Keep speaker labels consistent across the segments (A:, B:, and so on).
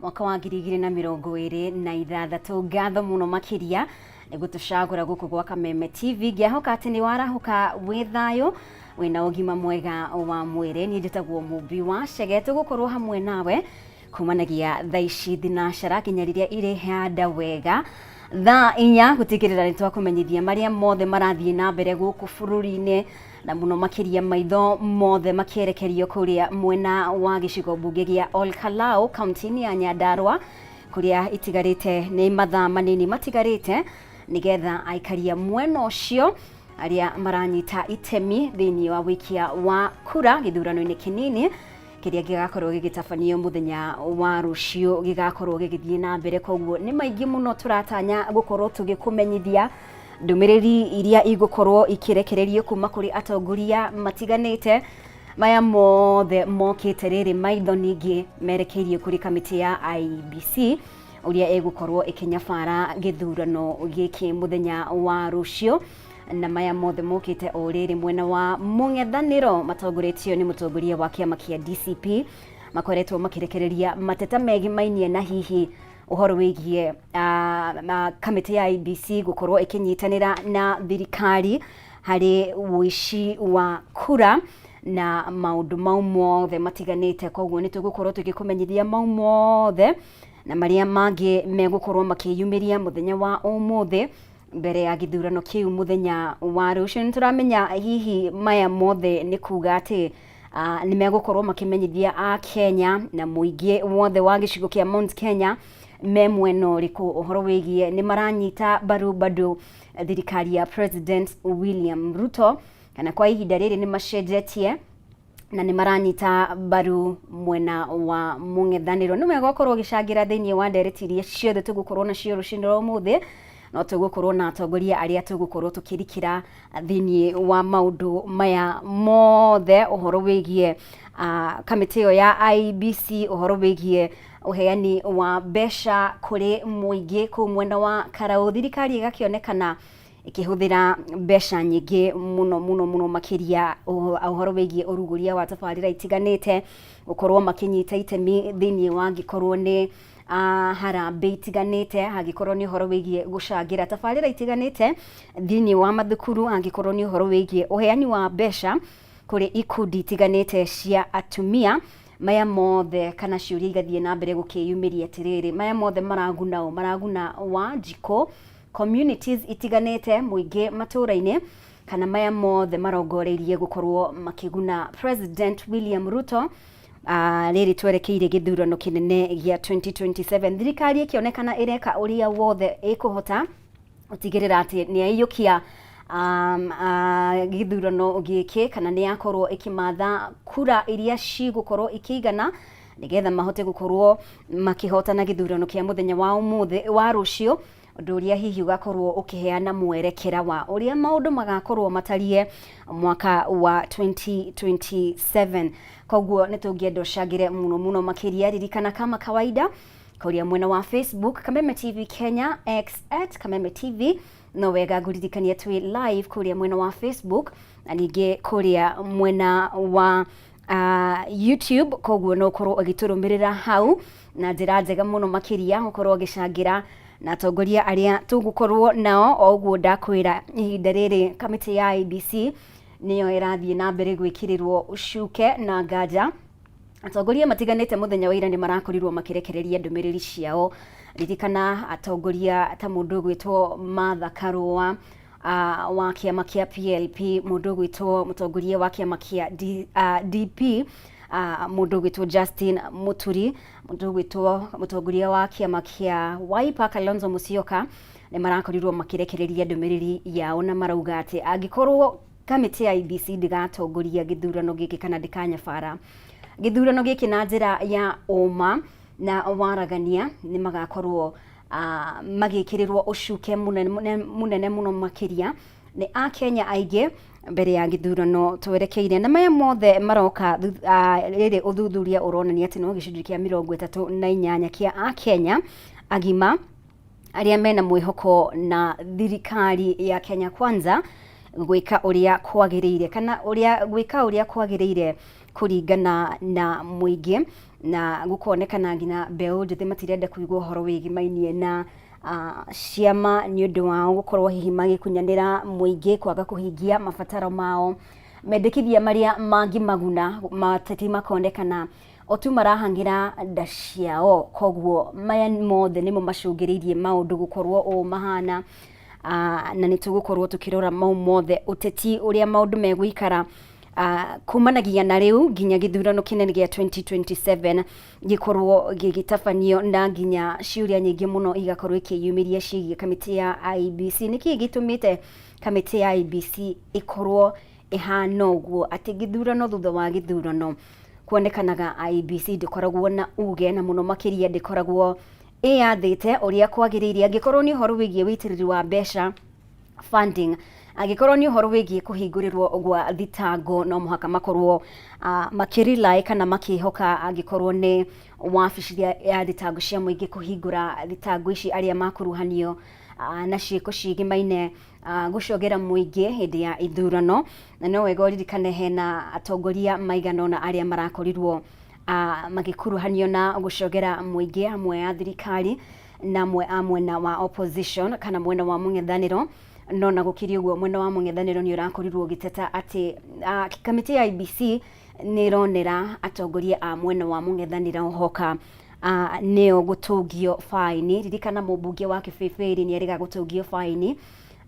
A: Mwaka wa 2026. Ngatho mũno makĩria nĩ gũtũcagũra gũkũ gwa Kameme TV. Ngĩahoka atĩ nĩ warahũka wĩ thayũ, wĩna ũgima mwega wa mwĩrĩ. Niĩ njĩtagwo Mũmbi wa Chege, tũgũkorwo hamwe nawe kumanagia thaa ici thinacara nginya rĩrĩa irĩhanda wega thaa 4, gũtigĩrĩra nĩ twakũmenyithia marĩa mothe marathiĩ na mbere gũkũ bũrũri-inĩ, na mũno makĩria maitho mothe makĩerekerio kũrĩa mwena wa gĩcigo mbunge gĩa Ol Kalou, kaunti-inĩ ya Nyandarua, kũrĩa itigarĩte nĩ mathaa manini matigarĩte nĩgetha aikaria mwena ũcio arĩa maranyita itemi thĩinĩ wa wĩikia wa kura gĩthurano-inĩ kĩnini kĩrĩa gĩgakorwo gĩgĩtabanio mũthenya wa rũciũ gĩgakorwo gĩgĩthiĩ na mbere. Koguo nĩ maingĩ mũno tũratanya gũkorwo tũgĩkũmenyithia, ndũmĩrĩri iria igũkorwo ikĩrekererio kuma kũrĩ atongoria matiganĩte. Maya mothe mokĩte rĩrĩ maitho ningĩ merekeirio kũrĩ kamĩtĩ ya IEBC, ũrĩa ĩgũkorwo ĩkĩnyabara gĩthurano gĩkĩ mũthenya wa rũciũ. Na maya mothe mokĩte o rĩrĩ mwena wa mũng'ethanĩro matongoretio nĩ mũtongoria wa kĩama kĩa DCP makoretwo makĩrekereria mateta megimainie na hihi ũhoro wĩgiĩ kamĩtĩ ya IEBC gũkorwo ĩkĩnyitanĩra na thirikari harĩ ũici wa kura na maũndũ mau mothe matiganĩte. Koguo nĩ tũgũkorwo tũgĩkũmenyithia mau mothe na marĩa mangĩ megũkorwo makĩyumĩria mũthenya wa ũmũthĩ mbere ya gĩthurano kĩu mũthenya wa rũciũ. Nĩ tũramenya hihi maya mothe nĩ kuga atĩ nĩ megũkorwo makĩmenyithia a Kenya na mũingĩ wothe wa gĩcigo kĩa Mount Kenya me mwena ũrĩkũ ũhoro wĩgiĩ nĩ maranyita mbaru bado thirikari ya President William Ruto, kana kwa ihinda rĩrĩ nĩ macenjetie na nĩ maranyita mbaru mwena wa mũng'ethanĩro. Nĩ wega ũkorwo ũgĩcangĩra thĩinĩ wa ndereti iria ciothe tũgũkorwo nacio rũcinĩ rwa ũmũthĩ. No tũgũkorwo na atongoria arĩa tũgũkorwo tũkĩrikĩra thĩinĩ wa maũndũ maya mothe, ũhoro wĩgiĩ kamĩtĩ ĩyo ya IEBC, ũhoro wĩgiĩ ũheani wa mbeca kũrĩ mũingĩ kũu mwena wa Karau, thirikari ĩgakĩonekana ĩkĩhũthĩra mbeca nyingĩ mũno mũno mũno makĩria, ũhoro wĩgiĩ ũrugũria wa tabarĩra itiganĩte, gũkorwo makĩnyita itemi thĩinĩ wa angĩkorwo nĩ harambĩ itiganĩte, angĩkorwo nĩ ũhoro wĩgiĩ gũcangĩra tabarĩra itiganĩte thĩinĩ wa mathukuru, angĩkorwo nĩ ũhoro wĩgiĩ ũheani wa mbeca kũrĩ ikundi itiganĩte cia atumia. Maya mothe kana ciũria igathiĩ na mbere gũkĩyumĩria atĩrĩrĩ, maya mothe maraguna ũ? Maraguna Wanjikũ, communities itiganĩte, mũingĩ matũra-inĩ, kana maya mothe marongoreirie gũkorwo makĩguna President William Ruto rĩrĩ twerekeire gĩthurano kĩnene gĩa 2027, thirikari ĩkĩonekana ĩreka ũrĩa wothe ĩkũhota gũtigĩrĩra atĩ nĩ yaiyũkia gĩthurano gĩkĩ, kana nĩ yakorwo ĩkĩmatha kura iria cigũkorwo ikĩigana nĩgetha mahote gũkorwo makĩhotana gĩthurano kĩa mũthenya wa ũmũthĩ wa rũciũ, ũndũ ũrĩa hihi ũgakorwo ũkĩheana mwerekera wa ũrĩa maũndũ magakorwo matariĩ mwaka wa 2027. Koguo nĩ tũngĩenda ũcangĩre mũno mũno makĩria. Ririkana kama kawaida, kũrĩa mwena wa Facebook Kameme TV Kenya, X @KamemeTV. No wega ngũririkania twĩ live kũrĩa mwena wa Facebook na ningĩ kũrĩa mwena wa YouTube. Koguo no ũkorwo ũgĩtũrũmĩrĩra hau na njĩra njega mũno makĩria, ũkorwo ũgĩcangĩra na atongoria arĩa tũgũkorwo nao. O ũguo ndakwĩra, ihinda rĩrĩ kamĩtĩ ya IEBC nĩyo ĩrathiĩ na mbere gwĩkĩrĩrwo ũcuke na nganja. Atongoria matiganĩte mũthenya wa ira nĩ marakorirwo makĩrekereria ndũmĩrĩri ciao. Ririkana atongoria ta mũndũ ũgwĩtwo Martha Karũa wa kĩama kĩa PLP, mũndũ ũgwĩtwo mũtongoria wa kĩama kĩa DP, mũndũ ũgwĩtwo Justin Muturi, mũndũ ũgwĩtwo mũtongoria wa kĩama kĩa Wiper Kalonzo Musyoka, nĩ marakorirwo makĩrekereria ndũmĩrĩri yao na marauga atĩ angĩkorwo kamĩtĩ ya IEBC ndĩgatongoria gĩthurano gĩkĩ kana ndĩkanyabara gĩthurano gĩkĩ na njĩra ya ũma na waragania, nĩ magakorwo magĩkĩrĩrwo ũcuke mũnene mũnene mũno makĩria nĩ akenya aingĩ mbere ya gĩthurano twerekeire. Na maya mothe maroka rĩrĩ ũthuthuria ũronania atĩ no gĩcunjĩ kĩa 38 kĩa akenya agima arĩa mena mwĩhoko na thirikari ya Kenya Kwanza gwĩka ũrĩa kwagĩrĩire, kana ũrĩa gwĩka ũrĩa kwagĩrĩire kũringana na mũingĩ. Na gũkonekana nginya mbeũ njĩthĩ matirenda kũigua ũhoro wĩgĩmainie na ciama nĩ ũndũ wao gũkorwo hihi magĩkunyanĩra mũingĩ, kwaga kũhingia mabataro mao, mendekithia marĩa mangĩmaguna mateti makonekana o tu marahang'ĩra nda ciao. Koguo maya mothe nĩmo macũngĩrĩirie maũndũ gũkorwo ũũ mahana. Na nĩ tũgũkorwo tũkĩrora mau mothe, ũteti ũrĩa maũndũ megũikara kumanagia na rĩu nginya gĩthurano kĩnene gĩa 2027 gĩkorwo gĩgĩtabanio, na nginya ciũria nyingĩ mũno igakorwo ikĩyumĩria ciĩgiĩ kamĩtĩ ya IEBC. Nĩkĩ gĩtũmĩte kamĩtĩ ya IEBC ĩkorwo ĩhana ũguo, atĩ gĩthurano thutha wa gĩthurano kuonekanaga IEBC ndĩkoragwo na uge, na mũno makĩria ndĩkoragwo ĩyathĩte ũrĩa kwagĩrĩire, angĩkorwo nĩ ũhoro wĩgiĩ wĩitĩrĩri wa mbeca, funding, angĩkorwo nĩ ũhoro wĩgiĩ kũhingũrĩrwo gwa thitango, no mũhaka makorwo makĩrely kana makĩhoka angĩkorwo nĩ wabici ya thitango cia mũingĩ kũhingũra thitango ici arĩa makuruhanio na ciĩko ciĩgĩmaine gũcogera mũingĩ hĩndĩ ya ithurano. Na no wega ũririkane hena atongoria maigana ũna arĩa marakorirwo magĩkuruhanio na gũcogera mũingĩ, amwe a thirikari na amwe a mwena wa opposition kana mwena wa mũng'ethanĩro. No na gũkĩrĩ ũguo, mwena wa mũng'ethanĩro nĩ ũrakorirwo ũgĩteta atĩ kamĩtĩ ya IEBC nĩ ĩronera atongoria a mwena wa mũng'ethanĩro hoka nĩo gũtũngio baini. Ririkana mũmbunge wa Kĩbĩbĩrĩ nĩ erĩga gũtũngio baini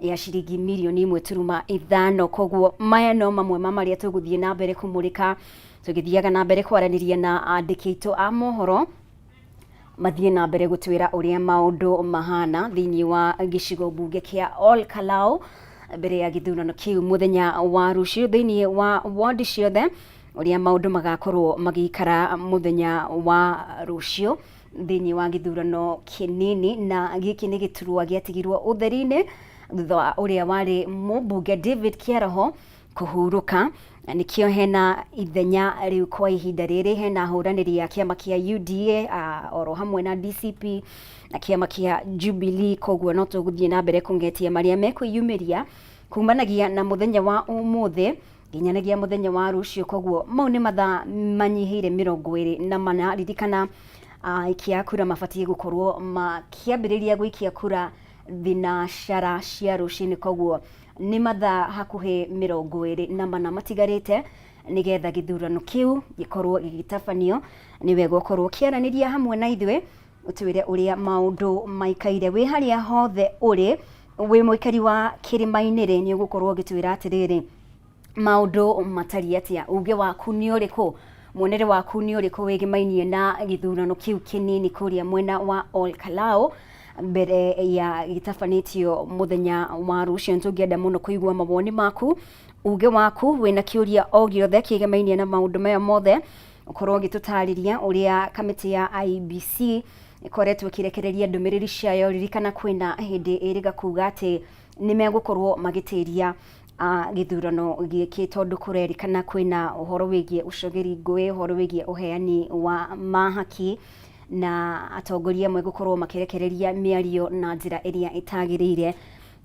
A: ya ciringi mirioni 1.5. Koguo maya no mamwe ma marĩa tũgũthiĩ na mbere kũmũrĩka tũgĩthiaga na mbere kwaranĩria na andĩki aitũ a mohoro, mathiĩ na mbere gũtwĩra ũrĩa maũndũ mahana thĩinĩ wa gĩcigo mbunge kĩa Ol Kalou mbere ya gĩthurano kĩu mũthenya wa rũciũ, thĩinĩ wa ward ciothe ũrĩa maũndũ magakorwo magĩikara mũthenya wa rũciũ thĩinĩ wa gĩthurano kĩnini. Na gĩkĩ nĩ gĩturwa gĩatigirwo ũtheri-inĩ thutha wa ũrĩa warĩ mũmbunge David Kĩaroho kũhurũka, na nĩkĩo hena ithenya rĩu kwa ihinda rĩrĩ. Hena ahũranĩri a kĩama kĩa UDA oro hamwe na DCP na kĩama kĩa Jubilee. Koguo no tũgũthiĩ na mbere kũng'etia marĩa mekwĩyumĩria kumanagia na mũthenya wa ũmũthĩ nginyanagia mũthenya wa rũciũ. Koguo mau nĩ mathaa manyihĩire 24. Ririkana aikia a kura mabatiĩ gũkorwo makĩambĩrĩria gũikia kura 6:00 cia rũcinĩ. Koguo nĩ mathaa hakuhĩ 24 matigarĩte nĩgetha gĩthurano kĩu gĩkorwo gĩgĩtabanio. Nĩ wega ũkorwo ũkĩaranĩria hamwe na ithuĩ, ũtwĩre ũrĩa maũndũ maikaire wĩ harĩa hothe ũrĩ. Wĩ mũikari wa kĩrĩma-inĩ rĩ, nĩ ũgũkorwo ũgĩtwĩra atĩrĩrĩ, maũndũ matariĩ atĩa? Uge waku nĩ ũrĩkũ? Muonere waku nĩ ũrĩkũ wĩgĩmainie na gĩthurano kĩu kĩnini kũrĩa mwena wa Ol Kalou mbere ya gĩtabanĩtio mũthenya wa rũciũ? Tũngĩenda mũno kũigua mawoni maku, uge waku, wĩna kĩũria o gĩothe kĩgĩmainie na maũndũ maya mothe, ũkorwo ũgĩtũtarĩria ũrĩa kamĩtĩ ya IEBC ĩkoretwo ĩkĩrekereria ndũmĩrĩri ciayo. Ririkana kwĩna hĩndĩ ĩrĩga kuga atĩ nĩ megũkorwo magĩtĩria gĩthurano gĩkĩ, tondũ kũrerĩkana kwĩna ũhoro wĩgiĩ ũcogeri ngũĩ, ũhoro wĩgiĩ ũheani wa mahaki na atongoria amwe gũkorwo makĩrekereria mĩario na njĩra ĩrĩa ĩtagĩrĩire.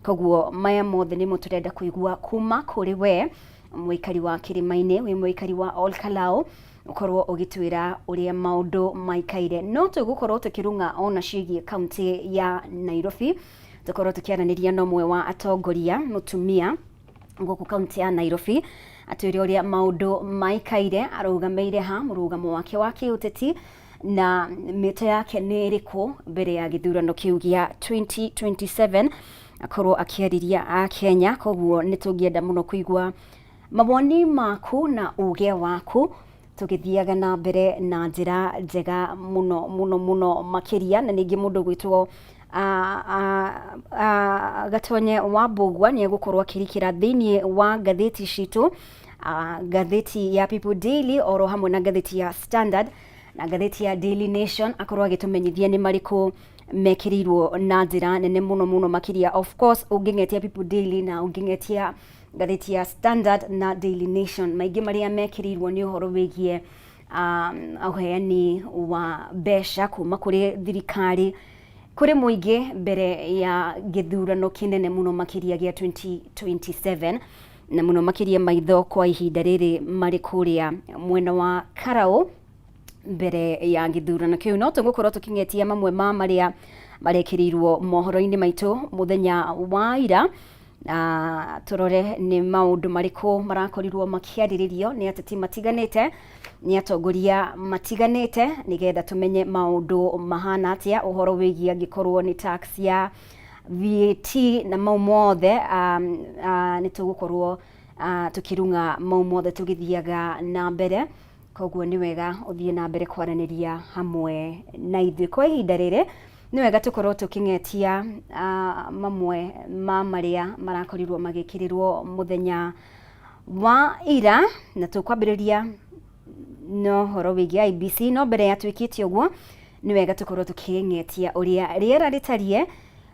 A: Koguo maya mothe nĩmo tũrenda kũigua kuma kũrĩ we mũikari wa kĩrĩma-inĩ, wĩ mũikari wa Ol Kalou, ũkorwo ũgĩtwĩra ũrĩa maũndũ maikaire. No tũgũkorwo tũkĩrung'a ona ciĩgiĩ kaunti ya Nairobi, tũkorwo tũkĩaranĩria na ũmwe wa atongoria mũtumia gũkũ kaunti ya Nairobi, atwĩre ũrĩa maũndũ maikaire, arũgamĩire ha, mũrũgamo wake wa kĩũteti na mĩto yake nĩ ĩrĩkũ mbere ya gĩthurano kĩu gĩa 2027, akorwo akĩarĩria a Kenya. Koguo nĩ tũngĩenda mũno kũigua mawoni maku na uge waku tũgĩthiaga na mbere na njĩra njega mũno mũno mũno makĩria. Na ningĩ mũndũ gwĩtwo Gatonye wa Mbũgua nĩ egũkorwo akĩrikĩra thĩinĩ wa ngathĩti citũ, ngathĩti ya People Daily oro hamwe na ngathĩti ya Standard na ngathĩti ya Daily Nation, akorwo agĩtũmenyithia nĩ marĩkũ mekĩrĩirwo na njĩra nene mũno mũno makĩria. Of course ũngĩng'etia People Daily na ũngĩng'etia ngathĩti ya Standard na Daily Nation, maingĩ marĩa mekĩrĩirwo nĩ ũhoro wĩgiĩ ũheani wa mbeca kuma kũrĩ thirikari kũrĩ mũingĩ mbere ya gĩthurano kĩnene mũno makĩria gĩa 2027, na mũno makĩria maitho kwa ihinda rĩrĩ marĩ kũrĩa mwena wa Karau. Mbere ya gĩthurano kĩu no tũgũkorwo tũkĩng'etia mamwe ma marĩa marekĩrĩirwo mohoro-inĩ maitũ mũthenya wa ira, na tũrore nĩ maũndũ marĩkũ marakorirwo makĩarĩrĩrio nĩ ateti matiganĩte, nĩ atongoria matiganĩte, nĩgetha tũmenye maũndũ mahana atĩa ũhoro wĩgiĩ angĩkorwo nĩ tax ya VAT na mau mothe. Nĩ tũgũkorwo tũkĩrung'a mau mothe tũgĩthiaga na mbere. Koguo nĩ wega ũthiĩ na mbere kwaranĩria hamwe na ithuĩ. Kwa ihinda rĩrĩ nĩ wega tũkorwo tũkĩng'etia mamwe ma marĩa marakorirwo magĩkĩrĩrwo mũthenya wa ira, na tũkwambĩrĩria na ũhoro wĩgiĩ IEBC. No mbere ya twĩkĩte ũguo, nĩ wega tũkorwo tũkĩng'etia ũrĩa rĩera rĩtariĩ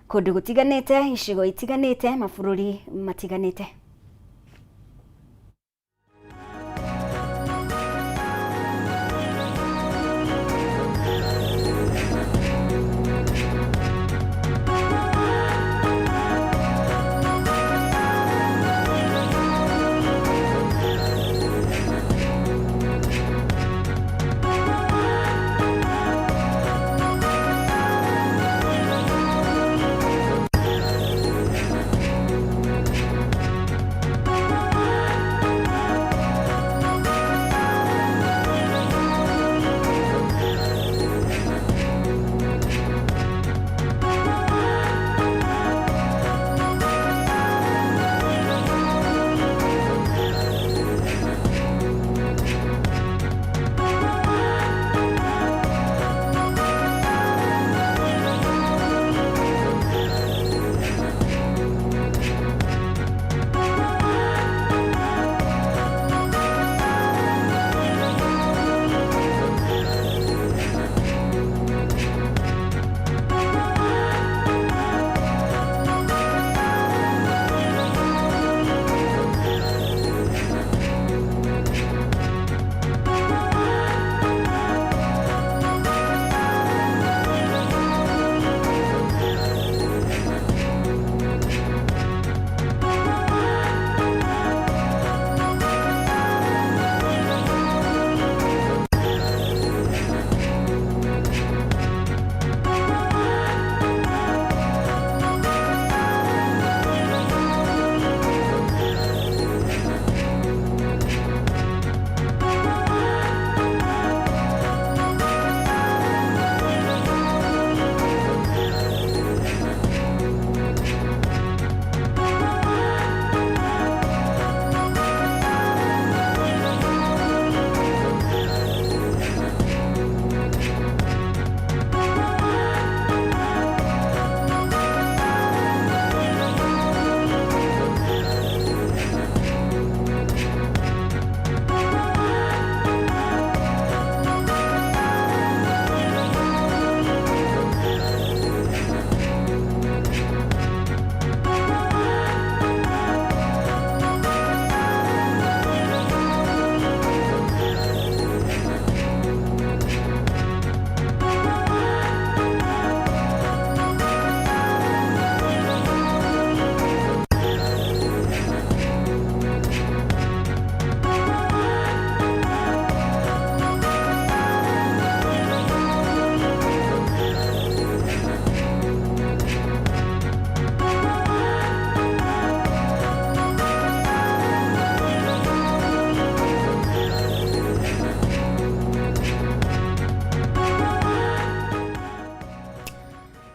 A: kũndũ gũtiganĩte, icigo itiganĩte, mabũrũri matiganĩte.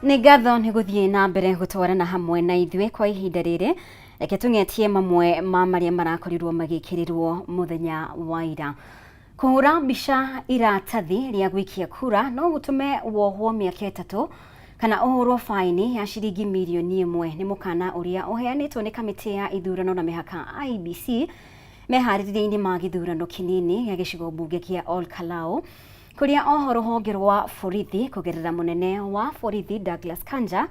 A: Nĩ ngatho nĩ gũthiĩ na mbere gũtwarana hamwe na ithuĩ. Kwa ihinda rĩrĩ, reke tũng'etie mamwe ma marĩa marakorirwo magĩkĩrĩrwo mũthenya wa ira. Kũhũra mbica iratathi rĩa gũikia kura no gũtũme wohwo mĩaka 3 kana ũhũrwo faini ya ciringi mirioni 1, nĩ mũkana ũrĩa ũheanĩtwo nĩ kamĩtĩ ya ithurano na mĩhaka IEBC meharĩrĩria-inĩ ma gĩthurano kĩnini gĩa gĩcigo mbunge kĩa Ol Kalou, kũrĩa oho rũhonge rwa borithi kũgerera mũnene wa borithi Douglas Kanja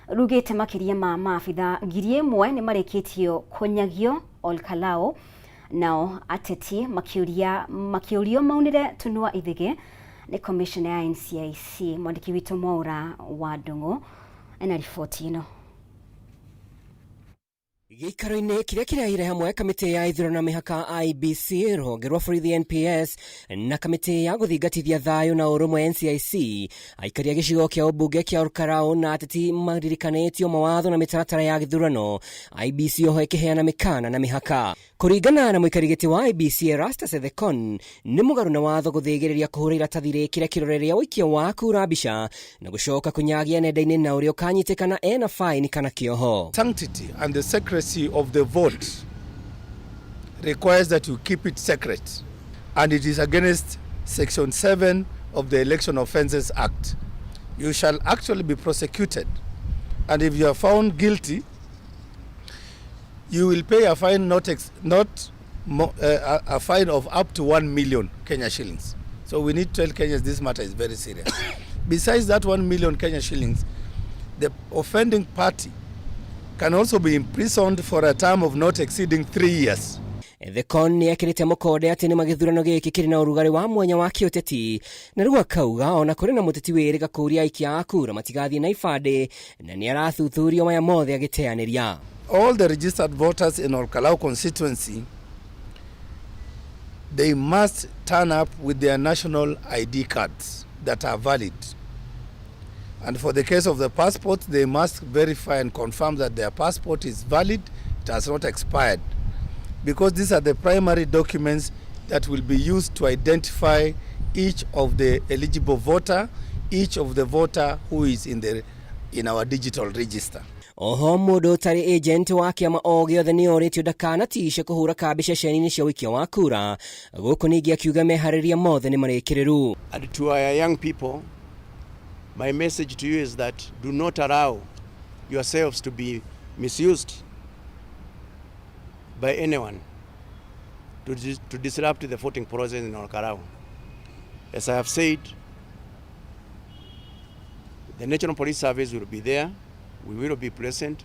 A: rugĩte makĩria ma maabitha 1000 nĩ marĩkĩtio kũnyagio Ol Kalou, nao ateti makĩũria makĩũrio maunĩre tũnua ithĩgĩ nĩ commissioner ya NCIC. Mwandĩki witũ Mwaura wa Ndung'u ena riboti ĩno.
B: Gĩikaro-inĩ kĩrĩa kĩrehire hamwe kamĩtĩ ya ithurano na mĩhaka IEBC, rũhonge rwa borithi NPS na kamĩtĩ ya gũthingatithia thayũ na ũrũmwe NCIC, aikari a gĩcigo kĩa ũmbunge kĩa Olkalou na ateti maririkanĩtio mawatho na mĩtaratara ya gĩthurano, IEBC oho ĩkĩheana mĩkana na mĩhaka. Kũringana na mũikari gĩtĩ wa IEBC Erastus Ethekon, nĩ mũgarũ na watho gũthĩgĩrĩria kũhũra iratathi rĩkĩre kĩrore rĩa ũikia wa kura mbica na gũcoka kũnyagia nenda-inĩ na ũrĩa ũkanyitĩkana ena faini kana kĩoho.
C: Sanctity and the secrecy of the vote requires that you keep it secret, and it is against Section 7 of the Election Offences Act. You shall actually be prosecuted, and if you are found guilty, you will pay a fine not ex not mo a fine of up to 1 million Kenya shillings. So we need to tell Kenyans this matter is very serious. Besides that 1 million Kenya shillings, the offending party can also be imprisoned for a term of not exceeding 3 years.
B: Ethekon nĩ ekĩrĩte mũkonde atĩ nĩ magĩthurano gĩkĩ kĩrĩ na ũrugarĩ wa mwanya wa kĩũteti, na rĩu akauga ona kũrĩ na mũteti wĩrĩga kũũria aikia a kura matigathiĩ na ibandĩ, na nĩ arathuthurio maya mothe agĩteanĩria.
C: All the registered voters in Olkalou constituency, they must turn up with their national ID cards that are valid. And for the case of the passport, they must verify and confirm that their passport is valid, it has not expired. Because these are the primary documents that will be used to identify each of the eligible voter, each of the voter who is in our digital register.
B: Oho mũndũ ũtarĩ agent wa kĩama o gĩothe nĩ orĩtio ndakanatice kũhũra kambi ceceni-inĩ cia ũikia wa kura. Gũkũ ningĩ akiuga meharĩria mothe nĩ marĩkĩrĩru.
D: And to our young people, my message to you is that do not allow yourselves to be misused by anyone to disrupt the voting process in Olkalou. As I have said, the National Police Service will be there, we will be present,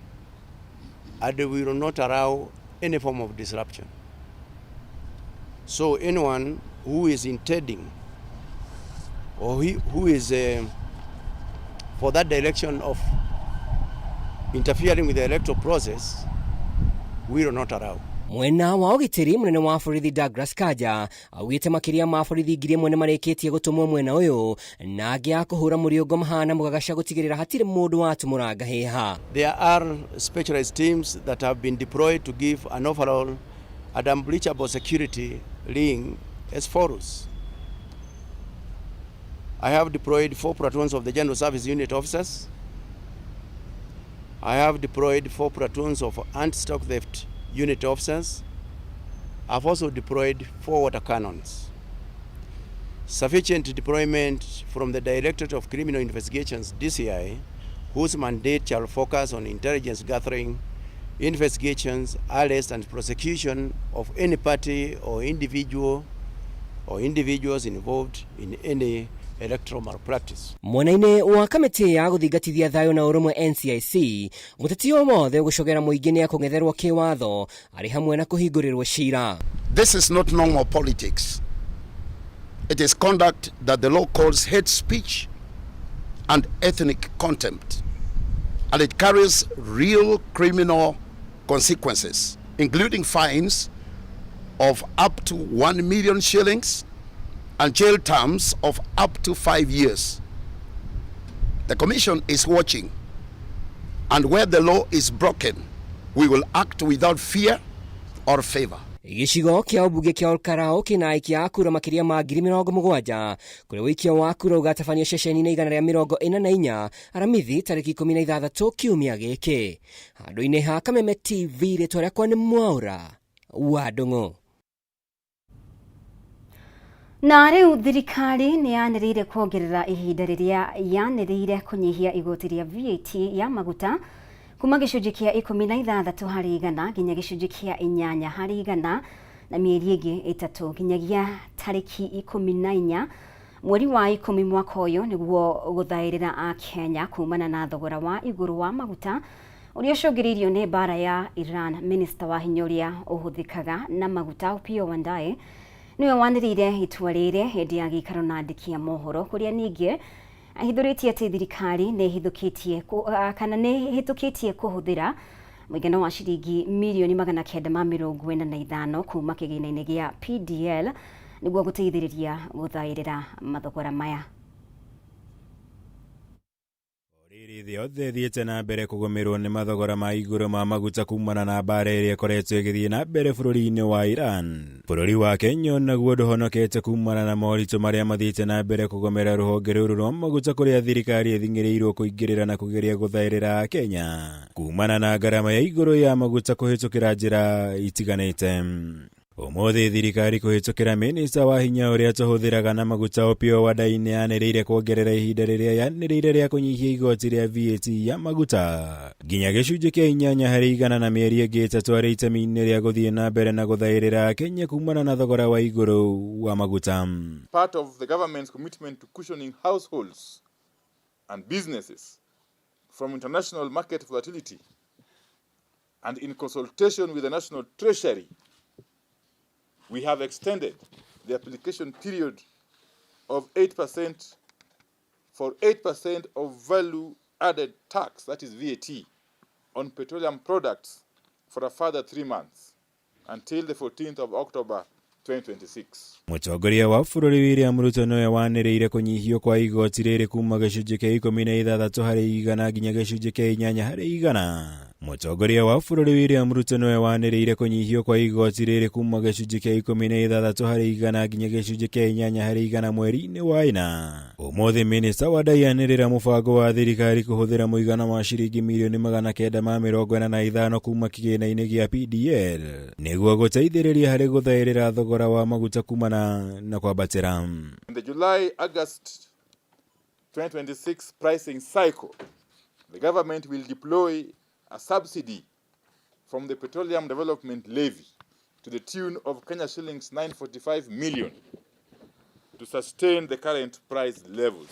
D: and we will not allow any form of disruption. So anyone who is intending or who is for that direction of interfering with the electoral process, we will not allow.
B: Mwena wa ũgitĩri mũnene wa borithi Douglas Kanja augĩte makĩria ma borithi 1000 nĩ marĩkĩtie gũtũmwo mwena ũyũ na angĩ a kũhũra mũrĩũngo mahana mũgagaca gũtigĩrĩra hatirĩ mũndũ watumũra ngahĩha.
D: There are specialized teams that have been deployed to give an overall and unbreachable security ring as follows. I have deployed 4 platoons of the General Service Unit officers. I have deployed 4 platoons of anti-stock theft unit officers. I've also deployed 4 water cannons. Sufficient deployment from the Directorate of Criminal Investigations, DCI, whose mandate shall focus on intelligence gathering, investigations, arrest and prosecution of any party or individual or individuals involved in any electoral malpractice.
B: Mwena-inĩ wa kamĩtĩ ya gũthingatithia thayũ na ũrũmwe NCIC, mũteti o wothe ũgũcogera mũingĩ nĩ akũng'etherwo kĩwatho arĩ hamwe na kũhingũrĩrwo cira.
E: This is not normal politics. It is conduct that the law calls hate speech and ethnic contempt, and it carries real criminal consequences, including fines of up to 1 million shillings and jail terms of up to 5 years. The Commission is watching, and where the law is broken, we will act without fear or favor.
B: Gĩcigo kĩa ũmbunge kĩa Olkalou kĩna aikia a kura makĩria ma 70,000 kũrĩa ũikia wa kura ũgatabanio ceceni-inĩ 144 Aramithi tarĩki 16 kiumia gĩkĩ. Handũ-inĩ ha Kameme TV, rĩtwa rĩakwa nĩ Mwaũra wa Ndung'u.
A: Na rĩu thirikari nĩ yanĩrĩire kuongerera ihinda rĩrĩa yanĩrĩire kũnyihia igoti rĩa VAT ya maguta kuma gĩcunjĩ kĩa 16 harĩ igana nginya gĩcunjĩ kĩa 8 harĩ igana na mĩeri ĩngĩ 3 nginyagia tarĩki 14 mweri wa 10 mwaka ũyũ nĩguo gũthaĩrĩra Akenya kumana na thogora wa igũrũ wa maguta ũrĩa ũcũngĩrĩirio nĩ mbara ya Iran. Minista wa hinya ũrĩa ũhũthĩkaga na maguta Opiyo Wandayi niwe wanĩrĩire itua rĩrĩ hĩndĩ ya gĩikaro na andĩki a mohoro kũrĩa ningĩ ahithũrĩtie atĩ thirikari nĩ ĩhithũkĩtie kana nĩ ĩhĩtũkĩtie kũhũthĩra Mũigana wa ciringi mirioni 945 kuma kĩgĩna-inĩ gĩa PDL nĩguo gũteithĩrĩria gũthaĩrĩra mathogora maya.
F: Rĩrĩ thĩ yothe ĩthiĩte na mbere kũgũmĩrwo nĩ mathogora ma igũrũ ma maguta kumana na mbara ĩrĩa ĩkoretwo ĩgĩthiĩ na mbere bũrũri-inĩ wa Iran. Bũrũri wa Kenya onaguo ndũhonokete kumana na moritũ marĩa mathiĩte na mbere kũgomera rũhonge rũrũ rwa maguta kũrĩa thirikari ĩthing'ĩrĩirwo kũingĩrĩra na kũgeria gũthaĩrĩra Kenya kumana na ngarama ya igũrũ ya maguta kũhĩtũkĩra njĩra itiganĩte. Ũmũthĩ thirikari kũhĩtũkĩra minista wa hinya ũrĩa tũhũthĩraga na maguta Opiyo Wandayi nĩyanĩrĩire kuongerera ihinda rĩrĩa yanĩrĩire rĩa kũnyihia igoti rĩa VAT ya maguta nginya gĩcunjĩ kĩa 8% na mĩeri ĩngĩ 3 arĩ itemi-inĩ rĩa gũthiĩ na mbere na gũthaĩrĩra Kenya kumana na thogora wa igũrũ wa maguta.
G: Part of the government's commitment to cushioning households and businesses from international market volatility and in consultation with the National Treasury, we have extended the application period of 8% for 8% of value added tax, that is VAT, on petroleum products for a further 3 months until the 14th of October 2026.
F: Mũtongoria wa bũrũri William Ruto nĩwe wanĩrĩire kũnyihio kwa igoti rĩrĩ kuma gĩcunjĩ kĩa 16% nginya gĩcunjĩ kĩa 8%. Mũtongoria wa bũrũri William Ruto nĩwe wanĩrĩire kũnyihio kwa igoti rĩrĩ kuma gĩcunjĩ kĩa 16% nginya gĩcunjĩ kĩa 8% mweri-inĩ wa ĩna. Ũmũthĩ minista Wandayi anĩrĩra mũbango wa thirikari kũhũthĩra mũigana wa ciringi mirioni 945 kuma kĩgĩna-inĩ gĩa PDL nĩguo gũteithĩrĩria harĩ gũthaĩrĩra thogora wa maguta kumana na kwambatĩra.
G: In the July-August 2026 pricing cycle, the government will deploy a subsidy from the Petroleum Development Levy to the tune of Kenya shillings 945 million to sustain the current price levels.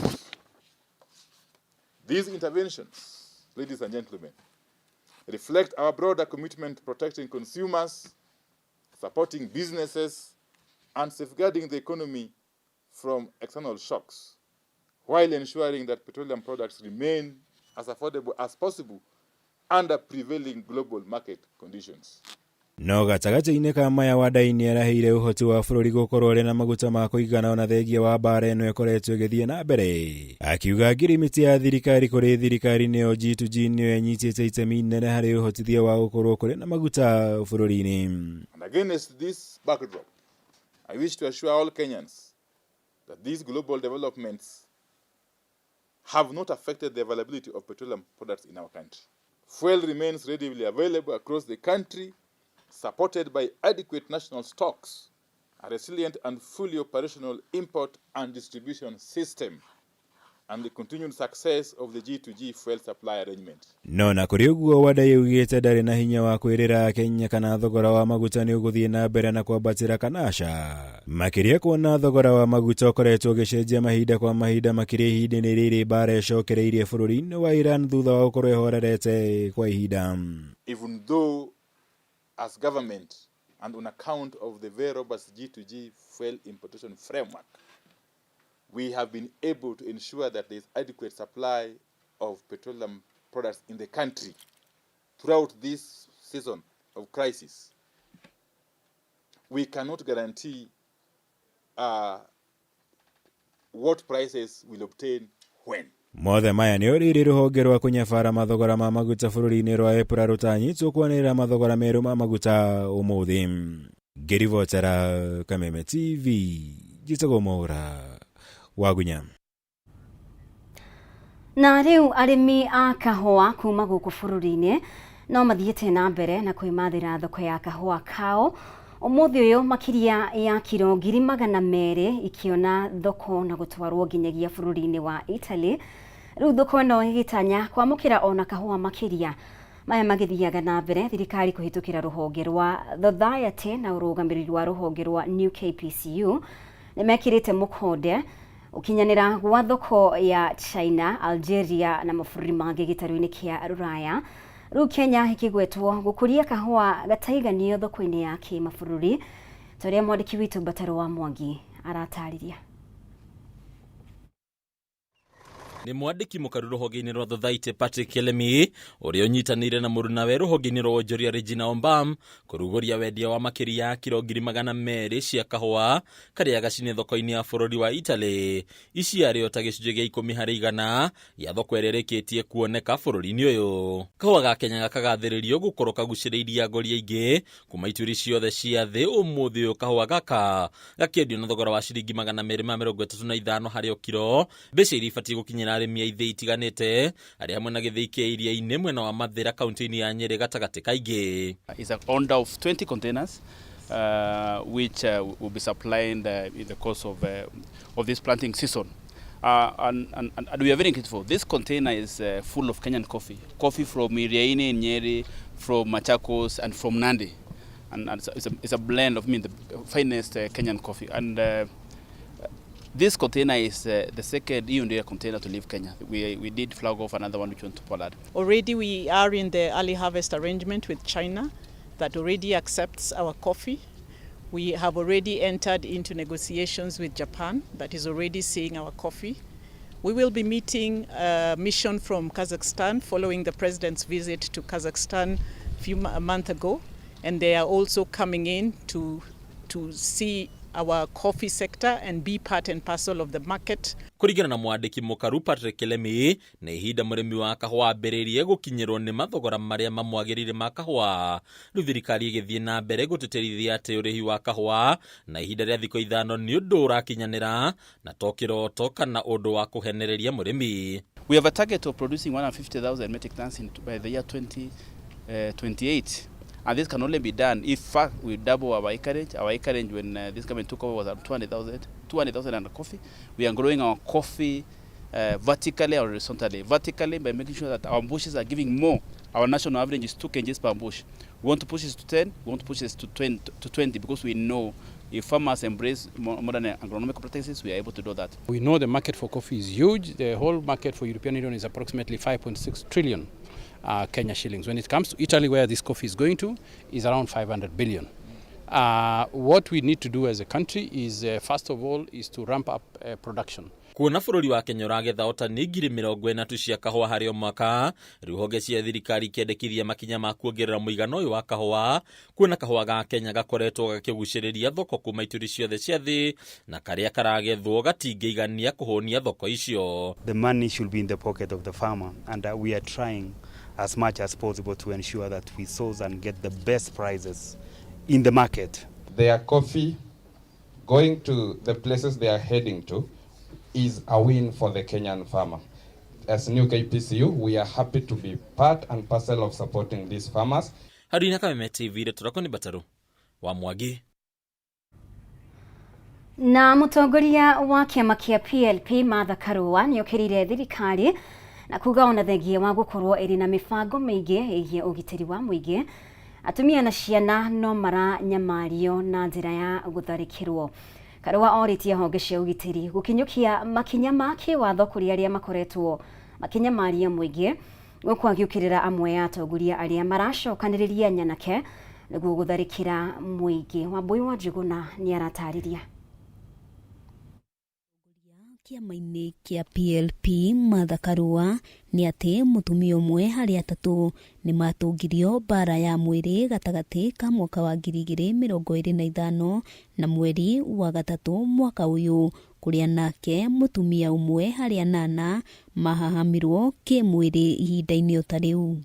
G: These interventions, ladies and gentlemen, reflect our broader commitment to protecting consumers, supporting businesses, and safeguarding the economy from external shocks, while ensuring that petroleum products remain as affordable as possible under prevailing global market conditions.
F: No gatagatĩ-inĩ ka maya Wandayi nĩaraheire ũhoti wa bũrũri gũkorwo ũrĩ na maguta ma kũigana ona thengia wa mbara ĩno ĩkoretwo ĩgĩthiĩ na mbere, akiuga ngirimiti ya thirikari kũrĩ thirikari nĩyo G2G nĩyo ĩnyitĩte itemi inene harĩ ũhotithia wa gũkorwo kũrĩ na maguta bũrũri-inĩ.
G: And against this backdrop, I wish to assure all Kenyans that these global developments have not affected the availability of petroleum products in our country. Fuel remains readily available across the country, supported by adequate national stocks, a resilient and fully operational import and distribution system, and the continued success of the G2G fuel supply arrangement.
F: No na kũrĩ ũguo Wandayi augĩte ndarĩ na hinya wa kwĩrĩra Kenya kana thogora wa maguta nĩ ũgũthiĩ na mbere na kwambatĩra kana aca, makĩria kuona thogora wa maguta ũkoretwo ũgĩcenjia mahinda kwa mahinda, makĩria ihinda-inĩ rĩrĩ mbara ĩcokereirie bũrũri-inĩ wa Iran thutha wa gũkorwo ĩhorerete kwa ihinda.
G: Even though as government and on account of the very robust G2G fuel importation framework, we have been able to ensure that there is adequate supply of petroleum products in the country throughout this season of crisis. We cannot guarantee what prices will obtain when.
F: Mothe maya nĩ ũrĩrĩ rũhonge rwa kũnyabara mathogora ma maguta bũrũri-inĩ rwa EPRA rũtanyĩtwo kwanĩrĩra mathogora merũ ma maguta ũmũthĩ. Ngĩribotera Kameme TV, njĩtagwo Mwaũra Wagunya.
A: Na rĩu arĩmi a kahũa kuma gũkũ bũrũri-inĩ no mathiĩte na mbere na kwĩmathĩra thoko ya kahũa kao ũmũthĩ ũyũ, makĩria ya kiro 200,000 ikĩona thoko na gũtwarwo nginyagia bũrũri-inĩ wa Italy. Rĩu thoko ĩno ĩgĩtanya kwamũkĩra ona kahũa makĩria. Maya magĩthiaga na mbere thirikari kũhĩtũkĩra rũhonge rwa Thathiety na ũrũgamĩrĩri wa rũhonge rwa New KPCU nĩmekĩrĩte mũkonde ũkinyanĩra gwa thoko ya China, Algeria na mabũrũri mangĩ gĩtarũ-inĩ kĩa Rũraya. Rĩu Kenya ĩkĩgwetwo gũkũria kahũa gataiganio thoko-inĩ ya kĩmabũrũri, ta ũrĩa mwandĩki witũ Mbataro wa Mwangi aratarĩria.
H: Nĩ mwandĩki mũkaru rũhonge-inĩ rwa Thothaitĩ Patrick Kelemi ũrĩa ũnyitanĩire na mũrunawe rũhonge-inĩ rwa wonjoria Regina Ombam kũrugũria wendia wa makĩria ya kiro 200,000 cia kahũa karĩa gacine thoko-inĩ ya bũrũri wa Italy. Ici arĩ o ta gĩcunjĩ gĩa 10% ya thoko ĩrĩa ĩrĩkĩtie kuoneka bũrũri-inĩ ũyũ. Kahũa ga Kenya gakagathĩrĩrio gũkorwo kagucĩrĩirie agũri aingĩ kuma ituri ciothe cia thĩ. Ũmũthĩ ũyũ kahũa gaka gakĩendio na thogora wa ciringi 235 harĩ o kiro, mbeca iria ibatiĩ gũkinyĩra arĩmi a ithĩi itiganĩte arĩ hamwe na gĩthĩi kĩa iria-inĩ mwena wa Mathĩra kaunti-inĩ ya Nyĩrĩ gatagatĩ ka ingĩ.
I: It's an order of 20 containers which will be supplied in the course of this planting season. And we are very grateful. This container is full of Kenyan coffee, coffee from Iriaini in Nyeri, from Machakos, and from Nandi. And it's a blend of, I mean, the finest Kenyan coffee. And this container is the second EU container to leave Kenya. We did flag off another one which went to Poland.
J: Already we are in the early harvest arrangement with China that already accepts our coffee. We have already entered into negotiations with Japan that is already seeing our coffee. We will be meeting a mission from Kazakhstan following the president's visit to Kazakhstan a month ago, and they are also coming in to see our coffee sector and be part and parcel of the market.
H: Kũringana na mwandĩki mũkaru Patrick Kilemi, nĩ ihinda mũrĩmi wa kahũa ambĩrĩrie gũkinyĩrwo nĩ mathogora marĩa mamwagĩrĩire ma kahũa. Rĩu thirikari ĩgĩthiĩ na mbere gũtĩtĩrithia atĩ ũrĩhi wa kahũa na ihinda rĩa thikũ 5 nĩ ũndũ ũrakinyanĩra na to kĩroto kana ũndũ wa kũhenereria mũrĩmi.
I: We have a target of producing 150,000 metric tons by the year 2028. And this can only be done if first we double our acreage. Our acreage when this government took over was at 200,000 200,000 under coffee. We are growing our coffee vertically or horizontally. Vertically by making sure that our bushes are giving more. Our national average is 2 kgs per bush. We want to push this to 10, we want to push this to 20, to 20 because we know if farmers embrace modern agronomic practices, we are able to do that.
K: We know the market for coffee is huge. The whole market for European Union is approximately 5.6 trillion Kenya shillings. When it comes to Italy, where this coffee is going to, is around 500 billion. What we need to do as a country is, first of all, is to ramp up production.
H: Kuona bũrũri wa Kenya ũragetha o tani 40,000 tu cia kahũa harĩ o mwaka, rĩu honge cia thirikari ikĩendekithia makinya ma kuongerera mũigana ũyũ wa kahũa, kuona kahũa ga Kenya gakoretwo gakĩgucĩrĩria thoko kuma ituri ciothe cia thĩ na karĩa karagethwo gatingĩigania kũhũnia thoko icio.
L: The money should be in the pocket of the farmer, and we are trying as much as possible to ensure that we source and get the best prices in the market.
M: Their coffee going to the places they are heading to is a win for the Kenyan farmer. As New KPCU, we are happy to be part and parcel of supporting these farmers.
H: Harina Kameme TV, rĩtũrako nĩ Bataru wa Mwangi.
A: Na mũtongoria wa kĩama kĩa PLP Martha Karua nĩ okĩrĩire thirikari na kuga ona thengia wa gũkorwo ĩrĩ na mĩbango mĩingĩ ĩgiĩ ũgitĩri wa mũingĩ, atumia na ciana no maranyamario na njĩra ya gũtharĩkĩrwo. Karua orĩtie honge cia ũgitĩri gũkinyũkia makinya ma kĩwatho kũrĩ arĩa makoretwo makĩnyamaria mũingĩ, gũkũ agĩũkĩrĩra amwe ya atongoria arĩa maracokanĩrĩria nyanake nĩguo gũtharĩkĩra mũingĩ. Wambui wa Njũgũna nĩ aratarĩria.
N: Kĩama-inĩ kĩa PLP Martha Karua nĩ atĩ mũtumia ũmwe harĩ atatũ nĩ matũngirio mbara ya mwĩrĩ gatagatĩ ka mwaka wa 2025 na mweri wa gatatũ mwaka ũyũ, kũrĩa nake mũtumia ũmwe harĩ anana mahahamirwo kĩmwĩrĩ ihinda-inĩ o ta rĩu.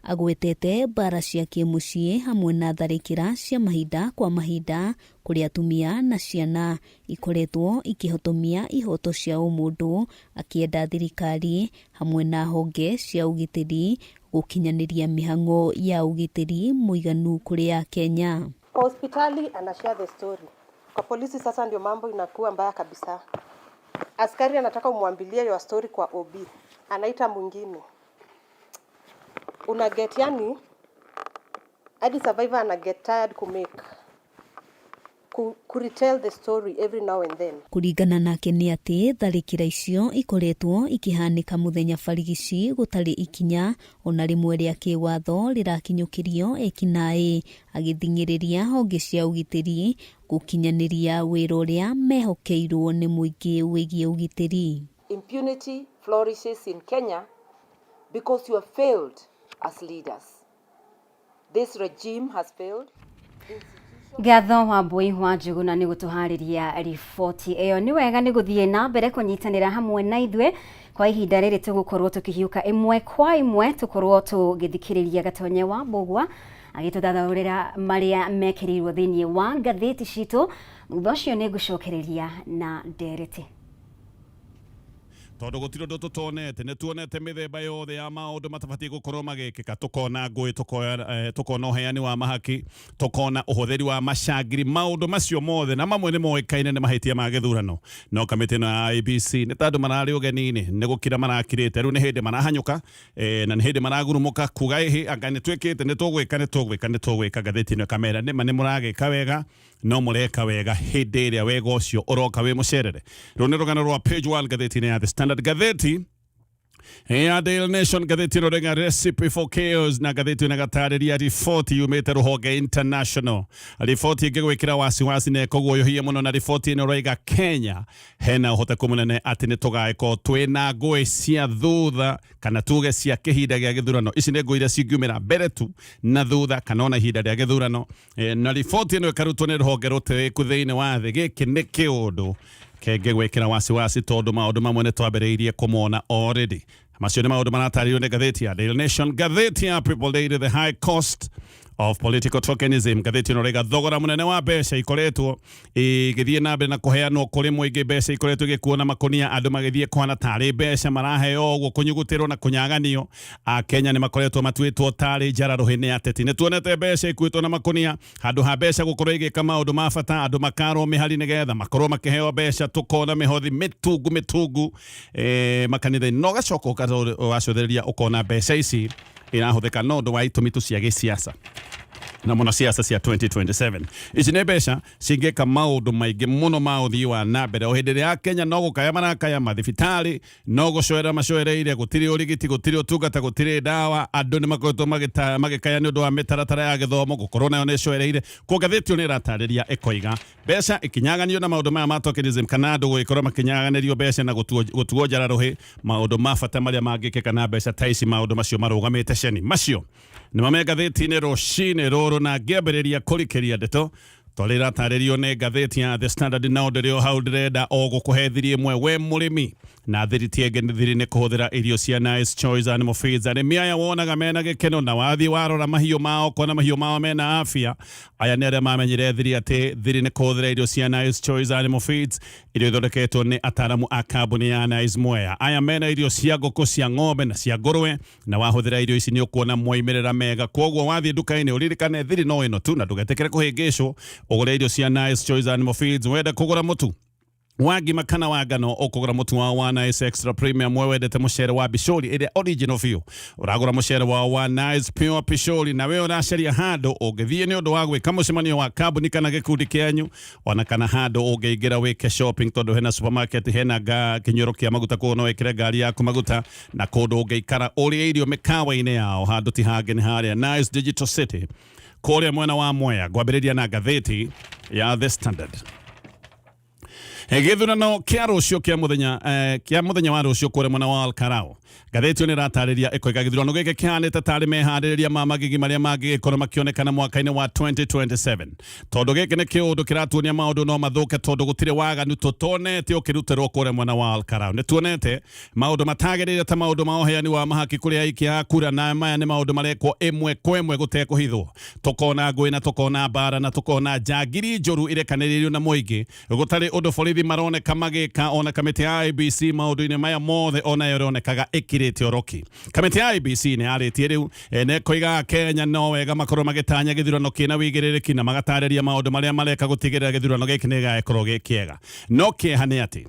N: Agwetete mbara cia kĩmũciĩ hamwe na tharĩkĩra cia mahinda kwa mahinda kũrĩa atumia na ciana ikoretwo ikĩhotomia ihoto cia ũmũndũ, akĩenda thirikari hamwe na honge cia ũgitĩri gũkinyanĩria mĩhang'o ya ũgitĩri mũiganu kũrĩ Akenya.
O: Kwa hospitali anashare the story. Kwa polisi sasa ndio mambo inakuwa mbaya kabisa. Askari anataka umwambilie your story kwa OB, anaita mwingine. Una get, yani hadi survivor ana get tired kumake ku retell the story every now and then.
N: Kũringana nake nĩ atĩ tharĩkĩra icio ikoretwo ikĩhanĩka mũthenya barigici gũtarĩ ikinya ona rĩmwe rĩa kĩwatho rĩrakinyũkĩrio ekinaĩ, agĩthing'ĩrĩria honge cia ũgitĩri Gũkinyanĩria wĩra ũrĩa mehokeirwo nĩ mũingĩ wĩgiĩ ũgitĩri.
O: Impunity flourishes in Kenya because you have failed as leaders. This regime has failed.
A: Ngatho wa Mbui wa Njuguna nĩ gũtũharĩria riboti ĩyo. Nĩ wega nĩ gũthiĩ na mbere kũnyitanĩra hamwe na ithuĩ kwa ihinda rĩrĩ tũgũkorwo tũkĩhiũka ĩmwe kwa ĩmwe, tũkorwo tũgĩthikĩrĩria Gatonye wa Mbũgua agĩtũthathaũrĩra marĩa mekĩrĩirwo thĩinĩ wa ngathĩti citũ. Thutha ũcio nĩ ngũcokereria na ndereti.
P: Tondå gå tirä å ndå tå tonete nä tuonete mä themba yothe ya maå ndå matabatiä gå korwo magä kä ka, tå kona ngå tå kona å heani wa mahaki, tå kona å hå thä ri wa macangiri, maå ndå macio mothe na mamwe nä moäkaine nä mahätia ma gä thurano. No kamä ä no ya IEBC nä tandå mararä å geni-inä, nä gå kira marakirä te, rä u nä hä ndä marahanyå ka na nä hä ndä maragurumå ka kuga ä anga nä twä kä te, nä tågwä ka, nä tågwä ka, nä tågwä ka. Ngathä ä no ĩkamera nä ma nä må ragä ka wega, no mũreka wega hĩndĩ ĩrĩa wega ũcio ũroka wĩ mũcerere. Rũu nĩ rũgano rwa page 1 ngathĩti-inĩ ya The Standard. Ngathĩti ya Daily Nation, ngathĩti ĩno rĩga "Recipe for Chaos", na ngathĩti ĩno ĩgatarĩria riboti yumĩte rũhonge international, riboti ĩngĩgwĩkĩra wasiwasi na ĩkũguoyohia mũno. Na riboti ĩno ĩroiga Kenya hena ũhoteku mũnene atĩ nĩ tũgagĩkorwo twĩna ngũĩ cia thutha, kana tuge cia kĩhinda gĩa gĩthurano. Ici nĩ ngũĩ iria cingiumĩra mbere tu na thutha kana ona ihinda rĩa gĩthurano. Na riboti ĩno ĩkarutwo nĩ rũhonge rũtĩĩku thĩinĩ wa thĩ. Gĩkĩ nĩ kĩũndũ kĩngĩgwĩkĩra wasiwasi tondũ maũndũ mamwe nĩ twambĩrĩirie kũmona already. Macio nĩ maũndũ maratarĩrio nĩ ngathĩti ya Daily Nation. Ngathĩti ya People Daily, "The High Cost of Political Tokenism". Ngathĩti ĩno rĩga thogora mũnene wa mbeca ikoretwo igĩthiĩ na mbere na kũheanwo kũrĩ mũingĩ, mbeca ikoretwo igĩkuo na makũnia, andũ magĩthiĩ kũhana tarĩ mbeca maraheo ũguo, kũnyugutĩrwo na kũnyaganio. Akenya nĩ makoretwo matuĩtwo tarĩ njara rũhĩ nĩ ateti. Nĩ tuonete mbeca ikuĩtwo na makũnia handũ ha mbeca gũkorwo igĩka maũndũ ma bata, andũ makarwo mĩhari nĩgetha makorwo makĩheo mbeca, tũkona mĩhothi mĩtungu mĩtungu makanitha-inĩ, no ũgacoka ũgacũthĩrĩria ũkona mbeca ici irahũthĩka no ũndũ wa itũmi tu cia gĩsiasa, na mũno siasa cia 2027. Ici nĩ mbeca cingĩka maũndũ maingĩ mũno ma ũthii wa na mbere. O hĩndĩ ĩrĩa Kenya no gũkaya marakaya, mathibitarĩ no gũcoera macoereire, gũtirĩ ũrigiti, gũtirĩ ũtungata, gũtirĩ ndawa. Andũ nĩ makoretwo magĩkaya nĩ ũndũ wa mĩtaratara ya gĩthomo gũkorwo nayo nĩ ĩcoereire. Kwa ngathĩti ĩyo nĩ ĩratarĩria ĩkoiga mbeca ikinyaganio na maũndũ maya ma tokenism, kana andũ gũgĩkorwo makĩnyaganĩrio mbeca na gũtuo njara rũhĩ, maũndũ ma bata marĩa mangĩkĩka na mbeca ta ici, maũndũ macio marũgamĩte ceni. Macio nĩ me ngathĩti-inĩ rũcinĩ rũrũ. Na ngĩambĩrĩria kũrikĩria ndeto twarĩ iratarĩrio nĩ ngathĩti ya The Standard, na ndĩrĩ o hau ndĩrenda o gũkũhe thiri ĩmwe we mũrĩmi, na thiri ti ĩngĩ, nĩ thiri nĩ kũhũthĩra irio cia Nice Choice Animal Feeds. Arĩmi aya wonaga mena gĩkeno na wathiĩ warora mahiũ mao kona mahiũ mao mena afya. Aya nĩ arĩa mamenyire thiri atĩ thiri nĩ kũhũthĩra irio cia Nice Choice Animal Feeds, irio ithondeketwo nĩ ataramu a kambuni ya Nice Mwea. Aya mena irio cia ngũkũ, cia ng'ombe na cia ngũrwe, na wahũthĩra irio ici nĩ ũkuona moimĩrĩra mega. Koguo wathiĩ nduka-inĩ ũririkane thiri no ĩno tu, na ndũgetĩkĩre kũhĩngĩcwo, ũgũre irio cia Nice Choice Animal Feeds. Wenda kũgũra mũtu wa ngima kana wa ngano, ũkũgũra mũtu wao wa Nice Extra Premium. We wendete mũcere wa Bishori ĩrĩa original biũ, ũragũra mũcere wao wa Nice Pure Pishori. Na we ũracaria handũ ũngĩthiĩ nĩ ũndũ wa gwĩka mũcemanio wa kambuni kana gĩkundi kĩanyu, ona kana handũ ũngĩingĩra wĩke shopping, tondũ hena supermarket, hena kĩnyuĩro kĩa maguta, koguo no wĩkĩre ngari yaku maguta, na kũndũ ũngĩikara ũrĩe irio mĩkawa-inĩ yao. Handũ ti hangĩ, nĩ harĩa Nice Digital City kũrĩa mwena wa Mwea. Ngwambĩrĩria na ngathĩti ya The Standard. Gĩthurano kĩa rũciũ kĩa mũthenya wa rũciũ kũrĩa mwena wa Olkalou. Ngathĩti ĩyo nĩ ĩratarĩria ĩkoiga gĩthurano gĩkĩ kĩhanĩte tarĩ meharĩrĩria ma magigi marĩa mangĩgĩkorwo makĩonekana mwaka-inĩ wa 2027, tondũ gĩkĩ nĩ kĩũndũ kĩratuonia maũndũ no mathũke, tondũ gũtirĩ waganu tũtonete ũkĩrutĩrwo kũrĩa mwena wa Olkalou. Nĩ tuonete maũndũ matagĩrĩire ta maũndũ ma ũheani wa mahaki kũrĩ aikia a kura, na maya nĩ maũndũ marekwo ĩmwe kwa ĩmwe gũtekũhithwo. Tũkona ngũĩ na tũkona mbara na tũkona njangiri njũru irekanĩrĩirio na mũingĩ, gũtarĩ ũndũ borithi maroneka magĩka. Ona kamĩtĩ ya IEBC maũndũ-inĩ maya mothe onayo ĩronekaga ĩkirĩte oroki. Kamĩtĩ ya IEBC nĩ yarĩtie rĩu na ĩkoiga Kenya no wega makorwo magĩtanya gĩthurano kĩna wĩigĩrĩrĩki, na magatarĩria maũndũ marĩa mareka gũtigĩrĩra gĩthurano gĩkĩ nĩ gĩgagĩkorwo gĩ kĩega. No kĩeha nĩ atĩ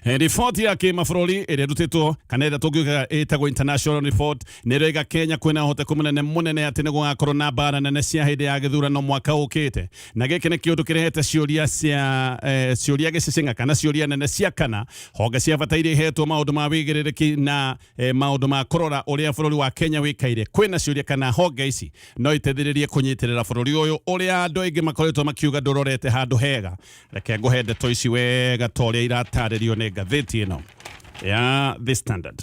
P: Riboti ya kĩmabũrũri ĩrĩa ĩrutĩtwo kana ĩrĩa tũngiuga ĩtagwo international report nĩ ĩroiga Kenya kwĩna ũhoteku mũnene mũnene atĩ nĩ gũgakorwo na mbara nene cia hĩndĩ ya gĩthurano mwaka ũkĩte, na gĩkĩ nĩ kĩũndũ kĩrehete ciũria cia ciũria gĩcicing'a kana ciũria nene cia kana honge cia bata iria ihetwo maũndũ ma wĩigĩrĩrĩki na maũndũ ma kũrora ũrĩa bũrũri wa Kenya wĩikaire. Kwĩna ciũria kana honge ici no iteithĩrĩrie kũnyitĩrĩra bũrũri ũyũ ũrĩa andũ aingĩ makoretwo makiuga ndũrorete handũ hega. Reke ngũhe ndeto ici wega ta ũrĩa iratarĩrio nĩ ngathĩti ĩno ya The Standard.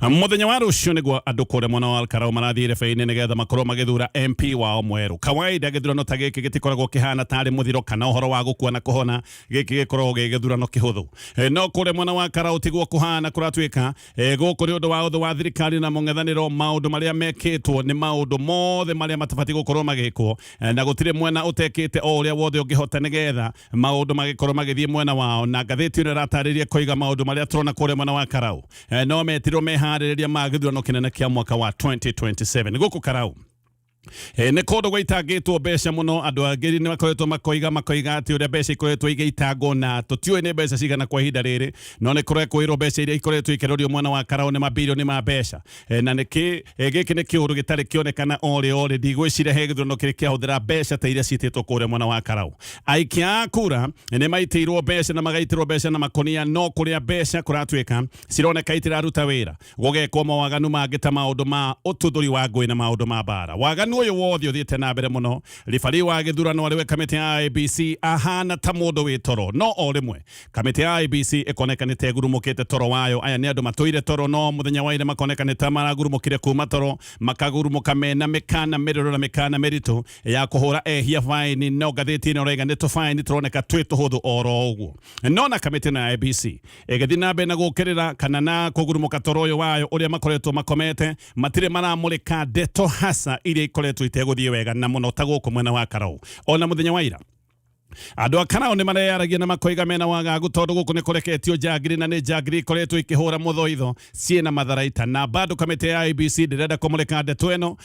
P: Mũthenya wa rũciũ nĩguo andũ kũrĩa mwena wa Olkalau marathiĩ irebe-inĩ nĩgetha makorwo magĩthura MP wao mwerũ. Kawaida gĩthurano ta gĩkĩ gĩtikoragwo kĩhana tarĩ mũthiro kana ũhoro wa gũkua na kũhona, gĩkĩ gĩkoragwo gĩ gĩthurano kĩhũthũ. No kũrĩa mwena wa Karau tiguo kũhana kũratuĩka. Gũkũ nĩ ũndũ wa ũthũ wa thirikari na mũng'ethanĩro, maũndũ marĩa mekĩtwo nĩ maũndũ mothe marĩa matabatiĩ gũkorwo magĩkwo, na gũtirĩ mwena ũtekĩte o ũrĩa wothe ũngĩhota nĩgetha maũndũ magĩkorwo magĩthiĩ mwena wao. Na ngathĩti ĩno ĩratarĩria koiga maũndũ marĩa tũrona kũrĩa mwena wa Karau no metirwo meharĩrĩria ma gĩthurano kĩnene kĩa mwaka wa 2027. Gũkũ Karau nĩ kũndũ gwaitangĩtwo mbeca mũno, andũ angĩ nĩ makoretwo makoiga atĩ ũrĩa mbeca ikoretwo igĩitangwo na tũtiũĩ nĩ mbeca cigana kwa ihinda rĩrĩ, no nĩ kũrekwĩrwo mbeca iria ikoretwo ikĩrorio mwena wa Karau nĩ mabirioni ma mbeca. Na nĩkĩ gĩkĩ nĩ kĩũndũ gĩtarĩ kĩonekana orĩ orĩ, ndigwĩciria he gĩthurano kĩrĩ kĩahũthĩra mbeca ta iria ciĩtĩtwo kũrĩa mwena wa Karau. Aikia a kura nĩ maitĩirwo mbeca na magaitĩrwo mbeca na makonia, no kũrĩa mbeca kũratuĩka cironeka itiraruta wĩra, gũgekwo mawaganu mangĩ ta maũndũ ma ũtuthũri wa ngũĩ na maũndũ ma mbara. Waganu ũyũ wothe ũthiĩte na mbere mũno. Ribari wa gĩthurano arĩ we kamĩtĩ ya IEBC ahana ta mũndũ wĩ toro, no o rĩmwe kamĩtĩ ya IEBC ĩkoneka nĩ ta ĩgurumũkĩte toro wayo. Aya nĩ andũ matũire toro, no mũthenya wa ira makoneka nĩ ta maragurumũkire kuma toro, makagurumũka mena mĩkana mĩrũrũ na mĩkana mĩritũ ya kũhũra ehia baini, no ngathĩti ĩno ĩrauga nĩ tũbaini tũroneka twĩ tũhũthũ oro ũguo. No na kamĩtĩ ĩno ya IEBC ĩgĩthiĩ na mbere na gũkĩrĩra kana na kũgurumũka toro ũyũ wayo ũrĩa makoretwo makomete, matirĩ maramũrĩka ndeto hasa iria ikoretwo itegũthiĩ wega na mũno ta gũkũ mwena wa Karau. Ona mũthenya wa ira andũ a Karau nĩ mareyaragia na makoiga mena wagagu tondũ gũkũ nĩ kũreketio njangiri na nĩ njangiri ikoretwo ikĩhũra mũthoitho ciĩna matharaita, na bado kamĩtĩ ya IEBC ndĩrenda kũmũrĩka ndeto ĩno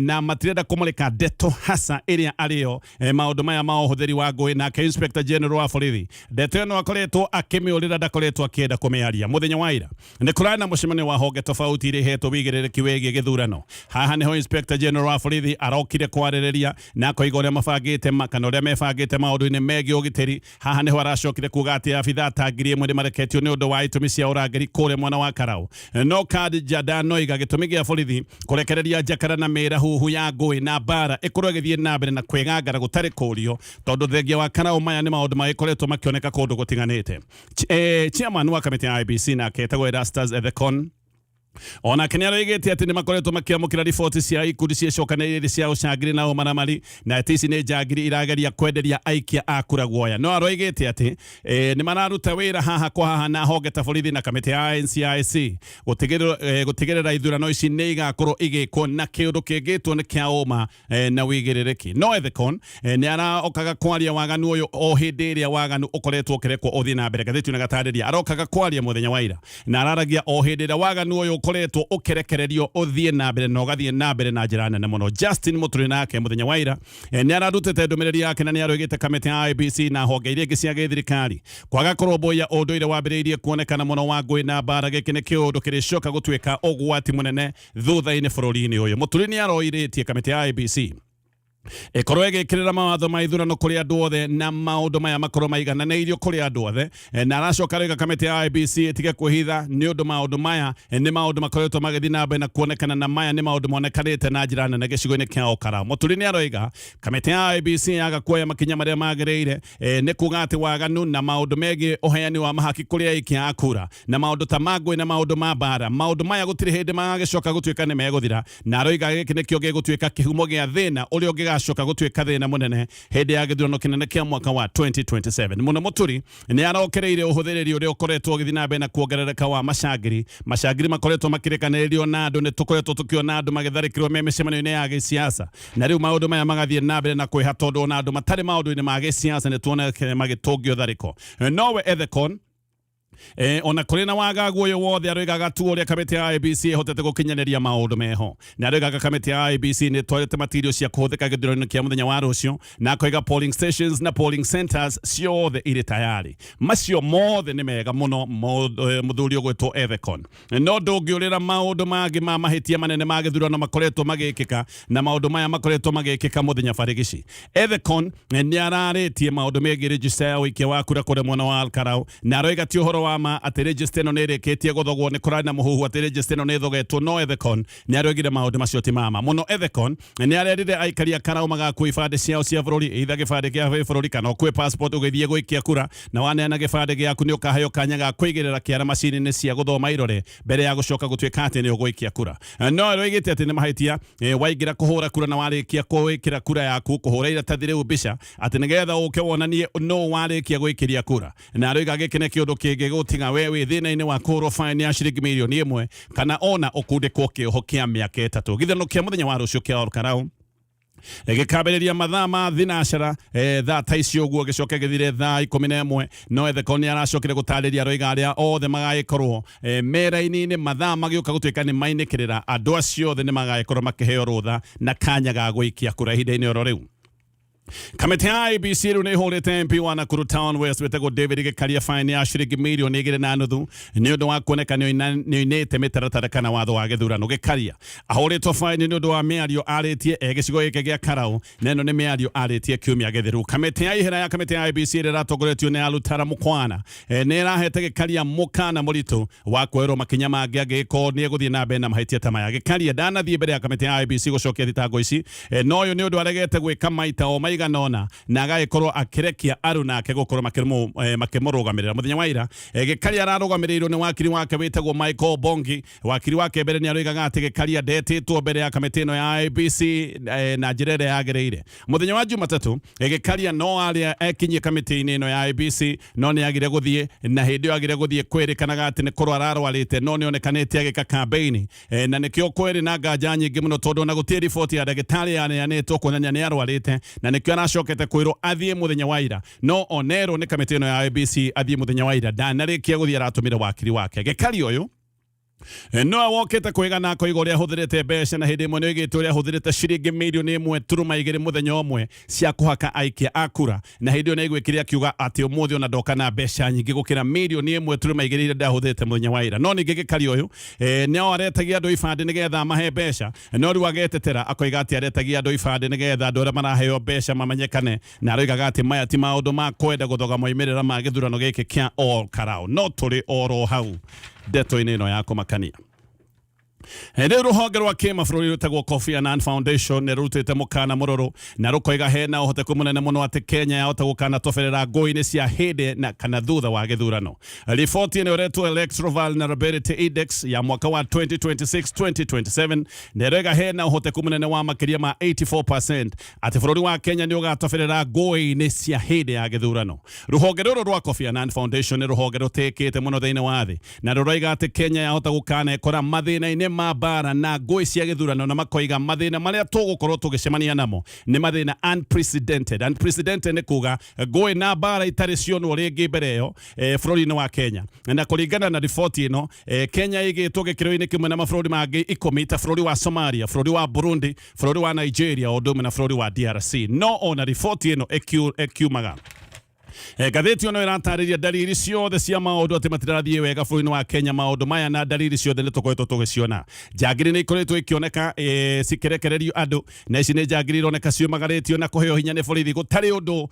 P: na matirenda kũmũrĩka ndeto hasa ĩrĩa arĩyo maũndũ maya ma ũhũthĩri wa ngũĩ. Nake Inspector General wa borithi ndeto ĩno akoretwo akĩmĩũrĩra, ndakoretwo akĩenda kũmĩaria. Mũthenya wa ira nĩ kũrarĩ na mũcemanio wa honge tofauti iria ihetwo wĩigĩrĩrĩki wĩgiĩ gĩthurano. Haha nĩho Inspector General wa borithi arokire kwarĩrĩria na akoiga ũrĩa mabangĩte kana ũrĩa mebangĩte maũndũ-inĩ megiĩ ũgitĩri. Haha nĩho aracokire kuga atĩ abithaa ta 1000 nĩ mareketio nĩ ũndũ wa itũmi cia ũrangĩri kũrĩa mwena wa Karau. No Khadija ndanoiga gĩtũmi gĩa borithi kũrekereria njakara na mĩrahuhu ya ngũĩ na mbara ĩkorwo ĩgĩthiĩ na mbere na kwĩgangara gũtarĩ kũrio, tondũ thengia wa Karau maya nĩ maũndũ magĩkoretwo makĩoneka kũndũ gũtiganĩte. Chairman wa kamĩtĩ ya IEBC nake etagwo Erastus Ethekon onake nĩ aroigĩte atĩ nĩ makoretwo makĩamũkĩra riboti cia ikundi ciĩcokanĩrĩire cia ũcangiri na ũmaramari, na atĩ ici nĩ njangiri irageria kwenderia aikia a kura guoya. No aroigĩte atĩ nĩ mararuta wĩra haha kwa haha na honge ta borithi na kamĩtĩ ya NCIC gũtigĩrĩra ithurano ici nĩ igakorwo igĩkwo na kĩũndũ kĩngĩtwo nĩ kĩa ũma na wĩigĩrĩrĩki. No Ethekon nĩ arokaga kwaria waganu ũyũ o hĩndĩ ĩrĩa waganu ũkoretwo ũkĩrekwo ũthiĩ na mbere. Ngathĩti ĩno ĩgatarĩria arokaga kwaria mũthenya wa ira na araragia o hĩndĩ ĩrĩa waganu ũyũ ũkoretwo ũkĩrekererio ũthiĩ na mbere na ũgathiĩ na mbere na njĩra nene mũno. Justin Muturi nake mũthenya wa ira nĩ ararutĩte ndũmĩrĩri yake na nĩ aroigĩte kamĩtĩ ya IEBC na honge iria ingĩ cia gĩthirikari kwaga kũrũmbũiya ũndũire wambĩrĩirie kuonekana mũno wa ngũĩ na mbara. Gĩkĩ nĩ kĩũndũ kĩrĩcoka gũtuĩka ũgwati mũnene thutha-inĩ bũrũri-inĩ ũyũ. Mũturi nĩ aroirĩtie kamĩtĩ ya IEBC ĩkorwo ĩgĩkĩrĩra mawatho ma ithurano kũrĩ andũ othe na maũndũ maya makorwo maigananĩirio kũrĩ andũ othe, na aracoka aroiga kamĩtĩ ya IEBC ĩtige kwĩhitha nĩ ũndũ maũndũ maya nĩ maũndũ makoretwo magĩthiĩ na mbere na kuonekana, na maya nĩ maũndũ monekanĩte na njĩra nene gĩcigo-inĩ kĩa Olkalau. Mũturi nĩ aroiga kamĩtĩ ya IEBC yaga kuoya makinya marĩa magĩrĩire nĩ kuga atĩ waganu na maũndũ megiĩ ũheani wa mahaki kũrĩ aikia a kura na maũndũ ta ma ngũĩ na maũndũ ma mbara, maũndũ maya gũtirĩ hĩndĩ magagĩcoka gũtuĩka nĩ megũthira, na aroiga gĩkĩ nĩkĩo gĩgũtuĩka kĩhumo gĩa thĩna ũrĩa ũngĩgacoka gũtuĩka thĩna mũnene hĩndĩ ya gĩthurano kĩnene kĩa mwaka wa 2027. Mũno Mũturi nĩ arokereire ũhũthĩrĩri ũrĩa ũkoretwo ũgĩthiĩ na mbere na kuongerereka wa macangiri. Macangiri makoretwo makĩrekanĩrĩrio na andũ, nĩ tũkoretwo tũkĩona andũ magĩtharĩkĩrwo me mĩcemanio-inĩ ya gĩsiasa, na rĩu maũndũ maya magathiĩ na mbere na kwĩha tondũ ona andũ matarĩ maũndũ-inĩ ma gĩsiasa nĩ tuonekire magĩtũngio tharĩko. Nowe Ethekon Ona kũrĩ na wagagu ũyũ wothe, aroigaga tu ũrĩa kamĩtĩ ya IEBC ĩhotete gũkinyanĩria maũndũ meho, na aroigaga kamĩtĩ ya IEBC nĩ ĩtwarĩte material cia kũhũthĩka gĩthurano-inĩ kĩa mũthenya wa rũciũ, na akoiga polling stations na polling centers ciothe irĩ tayari. Macio mothe nĩ mega mũno, mũthuri ũgwĩtwo Ethekon, no ndũngĩũrĩra maũndũ mangĩ ma mahĩtia manene ma gĩthurano makoretwo magĩkĩka, na maũndũ maya makoretwo magĩkĩka mũthenya barigici. Ethekon nĩ ararĩtie maũndũ megiĩ register ya ũikia wa kura kũrĩa mwena wa Olkalau, na aroiga ti ũhoro wa ma atĩ register ĩno nĩ ĩrĩkĩtie gũthogwo. Nĩ kũrarĩ na mũhuhu atĩ register ĩno nĩ ĩthogetwo, no Ethekon nĩ aroigire maũndũ macio ti ma ma mũno. Ethekon nĩ arerire aikari a Karau magakua ibandĩ ciao cia bũrũri, either gĩbandĩ kĩa bũrũri kana ũkue passport ũgĩthiĩ gũikia kura, na waneana gĩbandĩ gĩaku nĩ ũkaheo kanya ga kũigĩrĩra kĩara macini-inĩ cia gũthoma irore mbere ya gũcoka gũtuĩka atĩ nĩ ũgũikia kura. No aroigĩte atĩ nĩ mahĩtia waingĩra kũhũra kura na warĩkia gwĩkĩra kura yaku kũhũra iratathi rĩu mbica atĩ nĩgetha ũke wonanie nũ warĩkia gwĩkĩria kura, na aroiga gĩkĩ nĩ kĩũndũ kĩngĩgũtiga we wĩ thĩna-inĩ wa kũhũrwo fine ya ciringi mirioni 1 kana ona ũkundĩkwo kĩoho kĩa mĩaka 3. Gĩthurano kĩa mũthenya wa rũciũ kĩa Olkalau gĩkambĩrĩria mathaa ma thinacara, thaa ta icio ũguo, gĩcoke gĩthire thaa 11. No Ethekon nĩ aracokire gũtarĩria, aroiga arĩa othe magagĩkorwo me raini-inĩ mathaa magĩũka gũtuĩka nĩ mainĩkĩrĩra, andũ acio othe nĩ magagĩkorwo makĩheo rũtha na kanya ga gũikia kura ihinda-inĩ oro rĩu. Kamĩtĩ ya IEBC rĩu nĩ ĩhũrĩte MP wa Nakuru Town West wĩtagwo David Gĩkaria fine ya ciringi mirioni 2.5 nĩ ũndũ wa kuoneka nĩ oinĩte mĩtaratara kana watho wa gĩthurano. Gĩkaria ahũrĩtwo fine nĩ ũndũ wa mĩario arĩtie e gĩcigo gĩkĩ gĩa Karau, na ĩno nĩ mĩario arĩtie kiumia gĩthiru. Kamĩtĩ ya ihera ya kamĩtĩ ya IEBC ĩrĩa ĩratongoretio nĩ Alutara Mukwana nĩ ĩrahete Gĩkaria mũkana mũritũ wa kuoerwo makinya mangĩ angĩgĩkorwo nĩ egũthiĩ na mbere na mahĩtia ta maya. Gĩkaria ndanathiĩ mbere ya kamĩtĩ ya IEBC gũcokia thitango ici, no ũyũ nĩ ũndũ aregete gwĩka maita o maigana ũna na agagĩkorwo akĩrekia aru nake gũkorwo makĩmũrũgamĩrĩra. Mũthenya wa ira, Gĩkaria ararũgamĩrĩirwo nĩ wakiri wake wĩtagwo Michael Bongi. Wakiri wake mbere nĩ aroigaga atĩ Gĩkaria ndetĩtwo mbere ya kamĩtĩ ĩno ya IEBC na njĩra ĩrĩa yagĩrĩire. Mũthenya wa Jumatatũ, Gĩkaria no arĩa ekinyie kamĩtĩ-inĩ ĩno ya IEBC, no nĩ agire gũthiĩ, na hĩndĩ ĩyo agire gũthiĩ kwĩrĩkanaga atĩ nĩ kũrwara arwarĩte, no nĩ onekanĩte agĩka campaign, na nĩkĩo kwĩrĩ na nganja nyingĩ mũno, tondũ ona gũtirĩ riboti ya ndagĩtarĩ yaneanĩtwo kuonania nĩ arwarĩte, na nĩkĩo aracokete kwĩrwo athiĩ mũthenya wa ira. No onerwo nĩ kamĩtĩ ĩno ya IEBC athiĩ mũthenya wa ira, ndanarĩkia gũthiĩ, aratũmire wakiri wake. Gĩkaria ũyũ nowe wokĩte kwĩgana akoiga ũrĩa ahũthĩrĩte mbeca, na hĩndĩ ĩmwe nĩ oigĩte ũrĩa ahũthĩrĩte ciringi mirioni 1.2 mũthenya ũmwe cia kũhaka aikia a kura, na hĩndĩ ĩyo nĩ aiguĩkire akiuga atĩ ũmũthĩ ona ndoka na mbeca nyingĩ gũkĩra mirioni 1.2 iria ndahũthĩrĩte mũthenya wa ira. No ningĩ Gĩkaria ũyũ no aretagia andũ ibandĩ nĩgetha amahe mbeca, no rĩu agetetera akoiga atĩ aretagia andũ ibandĩ nĩgetha andũ arĩa maraheo mbeca mamenyekane, na aroigaga atĩ maya ti maũndũ ma kwenda gũthoga moimĩrĩra ma gĩthurano gĩkĩ kĩa Ol Kalou. No tũrĩ oro hau ndeto-inĩ ĩno ya kũmakania, rĩu rũhonge rwa kĩmabũrũri rwĩtagwo Kofi Annan Foundation nĩ rũrutĩte mũkana mũrũrũ na rũkoiga hena ũhoteku mũnene mũno atĩ Kenya yahota gũkanatoberera ngũĩ-inĩ cia hĩndĩ na kana thutha wa gĩthurano. Riboti ĩno ĩretwo Electoral Vulnerability Index ya mwaka wa 2026-2027 na ĩroiga hena ũhoteku mũnene wa makĩria ma 84% atĩ bũrũri wa Kenya nĩ ũgatoberera ngũĩ-inĩ cia hĩndĩ ya gĩthurano. Rũhonge rũrũ rwa Kofi Annan Foundation nĩ rũhonge rũtĩkĩte mũno thĩinĩ wa thĩ, na rũroiga atĩ Kenya yahota gũkanekora mathĩna-inĩ ma mbara na ngũĩ cia gĩthurano, na makoiga mathĩna marĩa tũgũkorwo tũgĩcemania namo nĩ mathĩna unprecedented. Unprecedented nĩ kuga ngũĩ na mbara itarĩ cionwo rĩngĩ mbere ĩyo bũrũri-inĩ wa Kenya. Na kũringana na riboti ĩno, Kenya ĩgĩtwo gĩkĩro-inĩ kĩmwe na mabũrũri mangĩ 10 ta bũrũri wa Somalia, bũrũri wa Burundi, bũrũri wa Nigeria, o ũndũ ũmwe na bũrũri wa DRC. No ona riboti ĩno ĩkiumaga, ngathĩti ĩno ĩratarĩria ndariri ciothe cia maũndũ atĩ matirathiĩ wega bũrũri-inĩ wa Kenya. Maũndũ maya na ndariri ciothe nĩ tũkoretwo tũgĩciona. Njangiri nĩ ikoretwo ikĩoneka cikĩrekererio andũ, na ici nĩ njangiri ironeka ciũmagarĩtio na kũheo hinya nĩ borithi. Gũtarĩ ũndũ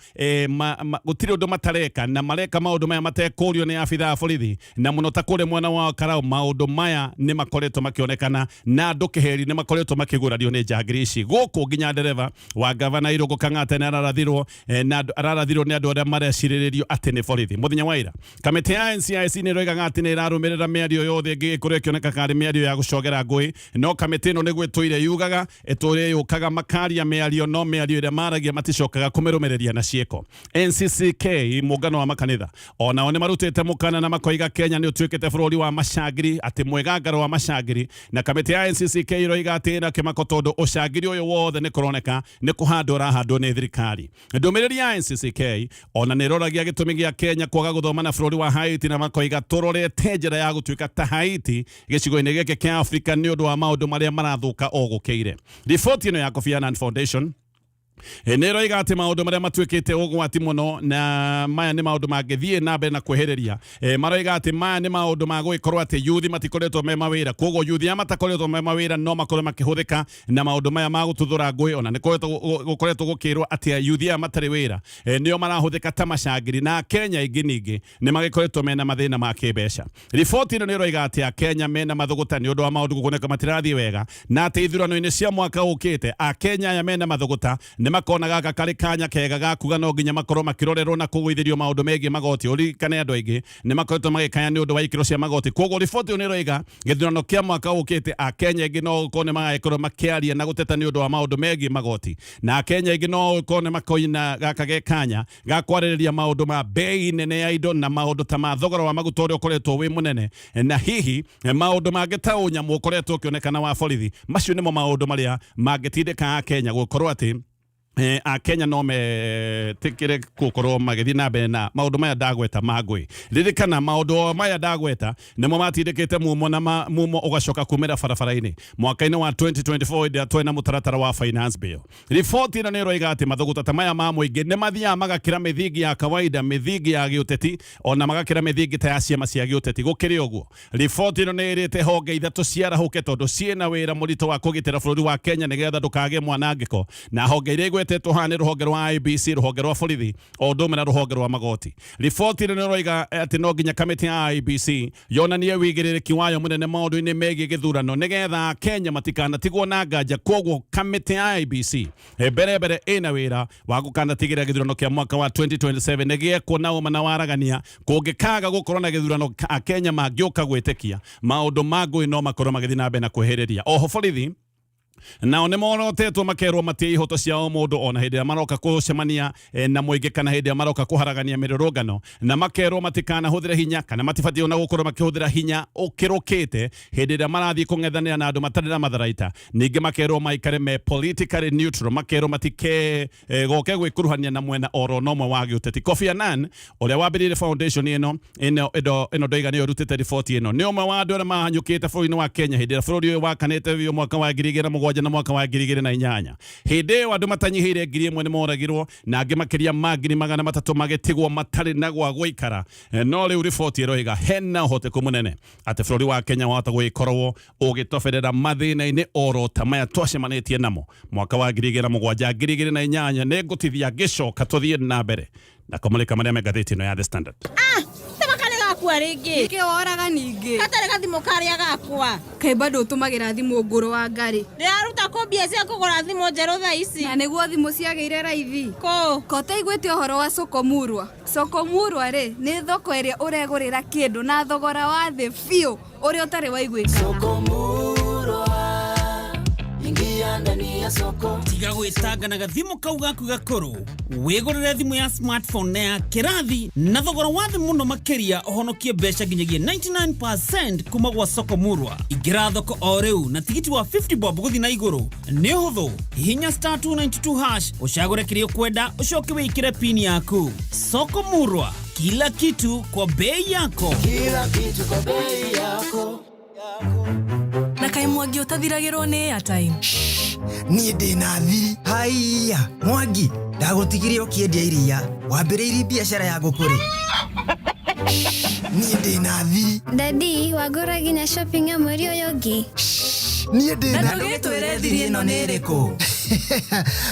P: gũtirĩ ũndũ matareka, na mareka maũndũ maya matekũrio nĩ abithaa a borithi, na mũno ta kũrĩa mwena wa Karau maũndũ maya nĩ makoretwo makĩonekana na andũ kĩheri nĩ makoretwo makĩgurario nĩ njangiri ici gũkũ. Nginya ndereba wa gavana Irũngũ Kang'ata nĩ ararathirwo na ararathirwo nĩ andũ arĩa marecirĩrĩrio atĩ nĩ borithi mũthenya wa ira. Kamĩtĩ ya NCIC nĩ ĩroigaga atĩ nĩ ĩrarũmĩrĩra mĩario yothe ĩngĩgĩkorwo ĩkĩoneka karĩ mĩario ya gũcogera ngũĩ, no kamĩtĩ ĩno nĩguo ĩtũire yugaga, ĩtũire yũkaga makaria mĩario, no mĩario ĩrĩa maragia maticokaga kũmĩrũmĩrĩria na ciĩko. NCCK, mũngano wa makanitha, onao nĩ marutĩte mũkana na makoiga Kenya nĩ ũtuĩkĩte bũrũri wa macangiri, atĩ mwĩgangaro wa macangiri, na kamĩtĩ ya NCCK ĩroiga atĩ ĩna kĩmako tondũ ũcangiri ũyũ wothe nĩ kũroneka nĩ kũhandwo ũrahandwo nĩ thirikari. Ndũmĩrĩri ya NCCK ona Ona nä ĩroragia gĩtũmi gĩa Kenya kwaga gũthoma na bũrũri wa Haiti na makoiga tũrorete njĩra ya gũtuĩka ta Haiti gĩcigo-inĩ gĩkĩ kĩa Afrika nĩ ũndũ wa maũndũ marĩa marathũka o gũkĩire. Riboti ĩno ya Kofi Annan Foundation nä ĩroiga atĩ maũndũ marĩa matuĩkĩte ũgwati mũno na maya nĩ maũndũ mangĩthiĩ na mbere na kwĩhĩrĩria. Maroiga atĩ maya nĩ maũndũ ma gũgĩkorwo atĩ yuthi matikoretwo me mawĩra, koguo yuthi aya matakoretwo me mawĩra no makorwo makĩhũthĩka na maũndũ maya ma gũtuthũra ngũĩ. Ona nĩ gũkoretwo gũkĩrwo atĩ yuthi aya matarĩ wĩra nĩo marahũthĩka ta macangiri, na Kenya aingĩ ningĩ nĩ magĩkoretwo mena mathĩna ma kĩmbeca. Riboti ĩno nĩ ĩroiga atĩ Akenya mena mathũgũta nĩ ũndũ wa maũndũ gũkoneka matirathiĩ wega, na atĩ ithurano-inĩ cia mwaka ũkĩte Akenya aya mena mathũgũta nĩ makona gaka karĩ kanya kega ga kuga no nginya makorwo makĩrorerwo na kũgũithĩrio maũndũ megiĩ magoti. Ũririkane andũ aingĩ nĩ makoretwo magĩkaya nĩ ũndũ wa ikĩro cia magoti, koguo riboti ĩyo nĩ ĩroiga gĩthurano kĩa mwaka ũkĩte Akenya aingĩ no gũkorwo nĩ magagĩkorwo makĩaria na gũteta nĩ ũndũ wa maũndũ megiĩ magoti, na Akenya aingĩ no gũkorwo nĩ makoina gaka ge kanya ga kwarĩrĩria maũndũ ma bei nene ya indo na maũndũ ta ma thogora wa maguta ũrĩa ũkoretwo wĩ mũnene, na hihi maũndũ mangĩ ta ũnyamũ ũkoretwo ũkĩonekana wa borithi. Macio nĩmo maũndũ marĩa mangĩtindĩka Akenya gũkorwo atĩ Akenya no metĩkĩre gũkorwo magĩthiĩ na mbere na maũndũ maya ndagweta ma ngũĩ. Ririkana maũndũ maya ndagweta nĩmo matindĩkĩte mumo na mumo ũgacoka kumĩra barabara-inĩ mwaka-inĩ wa 2024 hĩndĩ ĩrĩa twarĩ na mũtaratara wa finance bill. Riboti ĩno nĩ ĩroiga atĩ mathũgũta ta maya ma mũingĩ nĩ mathiaga magakĩra mĩthingi ya kawaida, mĩthingi ya gĩũteti, ona magakĩra mĩthingi ta ya ciama cia gĩũteti. Gũkĩrĩ ũguo, riboti ĩno nĩ ĩrĩte honge ithatũ ciarahũke tondũ ciĩna wĩra mũritũ wa kũgitĩra bũrũri wa Kenya nĩgetha ndũkagĩe mwanangĩko, na honge iria igwetetwo haha nĩ rũhonge rwa IEBC, rũhonge rwa borithi, o ũndũ ũmwe na rũhonge rwa magoti. Riboti ĩno nĩ ĩroiga atĩ no nginya kamĩtĩ ya IEBC yonanie wĩigĩrĩrĩki wayo mũnene maũndũ-inĩ megiĩ gĩthurano nĩgetha Akenya matikanatigwo na nganja. Koguo kamĩtĩ ya IEBC mbere mbere ĩna wĩra wa gũkanatigĩrĩra gĩthurano kĩa mwaka wa 2027 nĩ gĩekwo na ũma na waragania. Kũngĩkaga gũkorwo na gĩthurano Akenya mangĩũka gwĩtĩkia maũndũ ma ngũĩ no makorwo magĩthiĩ na mbere na kwĩhĩrĩria. Oho borithi nao nĩ morotetwo makerwo matie ihoto cia o mũndũ ona hĩndĩ ĩrĩa maroka gũcemania na mũingĩ kana hĩndĩ ĩrĩa maroka kũharagania mĩrũrũngano, na makerwo matikanahũthĩre hinya kana matibatiĩ ona gũkorwo makĩhũthĩra hinya ũkĩrũkĩte hĩndĩ ĩrĩa marathiĩ kũng'ethanĩra na andũ matarĩ na matharaita. Ningĩ makerwo maikare me politically neutral, makerwo matike goke gwĩkuruhania na mwena oro na ũmwe wa gĩũteti. Kofi Annan ũrĩa wambĩrĩirie foundation ĩno ĩno ĩno ĩno ndoiga nĩyo ĩrutĩte riboti ĩno nĩ ũmwe wa andũ arĩa mahanyũkĩte bũrũri-inĩ wa Kenya hĩndĩ ĩrĩa bũrũri ũyũ wakanĩte biũ mwaka wa 2007 na mwaka wa 2008. Hĩndĩ ĩyo andũ matanyihĩire 1000 nĩ moragirwo na angĩ makĩria ma 300,000 magĩtigwo matarĩ na gwa gũikara. No rĩu riboti ĩroiga hena ũhoteku mũnene atĩ bũrũri wa Kenya wahota gũgĩkorwo ũgĩtoberera mathĩna-inĩ oro ta maya twacemanĩtie namo mwaka wa 2007 2008. Nĩ ngũtithia ngĩcoka tũthiĩ na mbere na kũmũrĩka marĩa me ngathĩti ĩno ya The Standard.
Q: Tabaka nĩ gakua rĩngĩ.
R: Nĩkĩ woraga ningĩ?
Q: Gatarĩ gathimũ karĩa gakwa.
R: Kaĩ bado ũtũmagĩra thimũ ngũrũ wa ngarĩ?
Q: Ndĩraruta kũ mbia cia kũgũra thimũ njerũ thaa ici?
R: Na nĩguo thimũ ciagĩire raithi.
Q: Kũ?
R: Ko ũtaiguĩte ũhoro wa Soko Murwa? Soko Murwa rĩ, nĩ thoko ĩrĩa ũregũrĩra kĩndũ na thogora wa thĩ biũ ũrĩa ũtarĩ waiguĩkana.
S: Soko Murwa, ingia ndani ya soko.
T: Tiga gwĩtanga na gathimũ kau gaku gakũrũ, wĩgũrĩre thimũ ya smartphone na ya kĩrathi na thogora wa thĩ mũno makĩria, ũhonokie mbeca nginyagia 99% kuma gwa Soko Murwa. Ingĩra thoko o rĩu na tigiti wa 50 bob gũthiĩ na igũrũ. Nĩ ũhũthũ, hihinya star 292 hash ũcagũre kĩrĩa ũkwenda, ũcoke wĩkĩre pin yaku. Soko Murwa, kila kitu kwa bei yako.
S: Kila kitu kwa bei yako.
U: Na kaĩ Mwangi ũtathiragĩrwo nĩ airtime?
V: Niĩ ndĩ na thiri. Haiya Mwangi, ndagũtigire ũkĩendia iria, wambĩrĩirie biacara ya ngũkũ rĩ? Niĩ ndĩ na thiri.
W: Dadi, wagũra nginya shopping ya mweri ũyũ ũngĩ?
V: Niĩ ndĩ
U: Na
V: na
U: ndũgĩtwĩre thiri ĩno nĩ ĩrĩkũ.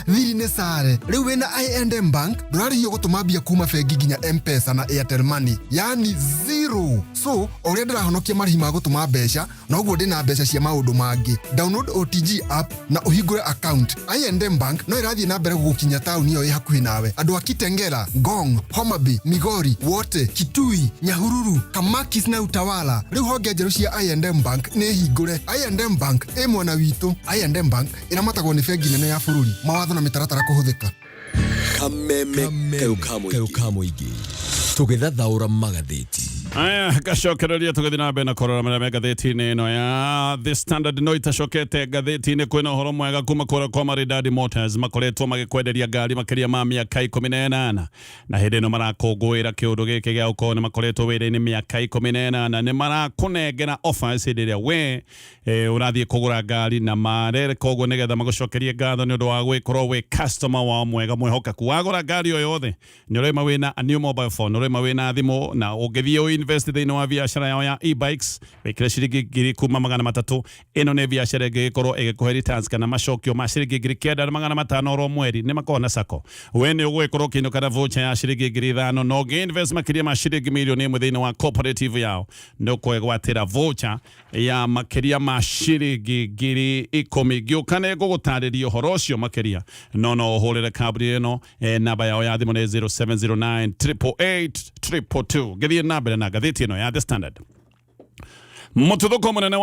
X: Thiri nĩ sare. Rĩu wĩna I&M Bank ndũrarĩhio gũtũma mbia kuma bengi nginya M-Pesa na Airtel Money, yani zero. So o ũrĩa ndĩrahonokia marĩhi ma gũtũma mbeca, noguo ndĩna mbeca cia maũndũ mangĩ. Download OTG app na ũhingũre account. I&M Bank no ĩrathiĩ na mbere gũgũkinya taũni ĩyo ĩ hakuhĩ nawe. Andũ a Kitengela, Ngong, Homa Bay, Migori, Wote, Kitui, Nyahururu, Kamakis na Utawala, rĩu honge njerũ cia I&M Bank nĩ hingũre. I&M Bank ĩ mwena witũ. I&M Bank ĩramatagwo nĩ bengi nene ya bũrũri. Mawatho na mĩtaratara kũhũthĩka.
Y: Kameme kayũ ka mũingĩ tũgĩthathaũra magathĩti.
P: Aya, gacokereria tũgĩthiĩ na mbere na kũrora marĩa me ngathĩti-inĩ ĩno ya The Standard. No itacokete ngathĩti-inĩ, kwĩna ũhoro mwega kuma kũrĩa kwa Maridadi Motors. Makoretwo magĩkwenderia ngari makĩria ma mĩaka 18, na hĩndĩ ĩno marakũngũĩra kĩũndũ gĩkĩ gĩa gũkorwo nĩ makoretwo wĩra-inĩ mĩaka 18, nĩ marakũnengera offers hĩndĩ ĩrĩa we ũrathiĩ kũgũra ngari, na mareka ũguo nĩgetha magũcokerie ngatho nĩ ũndũ wa gwĩkorwo wĩ customer wao mwega mwĩhokeku. Wagũra ngari o yothe nĩ ũrema wĩna a new mobile phone, ũrema wĩna thimũ, na ũngĩthiĩ ũinvest thĩinĩ wa biacara yao ya e-bikes, wĩkĩre ciringi 3,300, ĩno nĩ biacara ĩngĩgĩkorwo ĩgĩkũhe returns kana macokio ma ciringi 9,500 oro mweri. Nĩ makoragwo na sacco, we nĩ ũgũgĩkorwo ũkĩinũka na voucher ya ciringi 5,000, na ũngĩ invest makĩria ma ciringi 1 million thĩinĩ wa cooperative yao, nĩ ũkwĩgwatĩra voucher ya makĩria ma ciringi 10,000. Ngĩũka nĩ ngũgũtarĩria ũhoro ũcio makĩria, no ũhũrĩre kambuni ĩno, namba yao ya thimũ nĩ 0709 888 222. Ngĩthiĩ na mbere na ngathĩti ĩno ya The Standard, mũtuthũko mũnene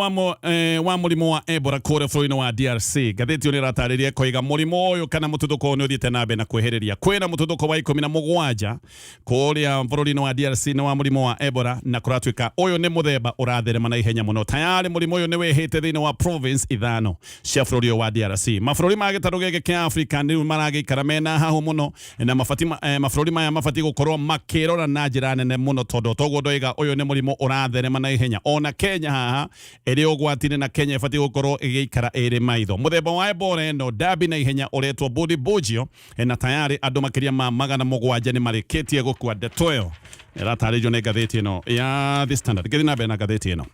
P: wa mũrimũ wa Ebola kũrĩa bũrũri-inĩ wa DRC. Ngathĩti ĩyo nĩ ĩratarĩria koiga mũrimũ ũyũ kana mũtuthũko ũyũ nĩ ũthiĩte na mbere na kwĩhĩrĩria. Kwĩna mũtuthũko wa 17 kũrĩa bũrũri-inĩ wa DRC nĩ wa mũrimũ wa Ebola, na kũratuĩka ũyũ nĩ mũthemba ũratherema na ihenya mũno. Tayarĩ mũrimũ ũyũ nĩ wĩhĩte thĩinĩ wa province ithano cia bũrũri ũyũ wa DRC. Mabũrũri ma gĩtarũ gĩkĩ kĩa Afrika nĩ maragĩikara mena hahũ mũno, na mabati mabũrũri maya mabatiĩ gũkorwo makĩrora na njĩra nene mũno, tondũ toguo ndoiga, ũyũ nĩ mũrimũ ũratherema na ihenya. Ona Kenya haha ĩrĩ ũgwati-inĩ, na Kenya ĩbatiĩ gũkorwo ĩgĩikara ĩrĩ maitho. Mũthemba wa Ebola ĩno ndambi na ihenya ũretwo Bundibugyo, na tayarĩ andũ makĩria ma 700 nĩ marĩkĩtie gũkua. Ndeto ĩyo ĩratarĩrio nĩ ngathĩti ĩno ya The Standard. Ngĩthiĩ na mbere na ngathĩti ĩno,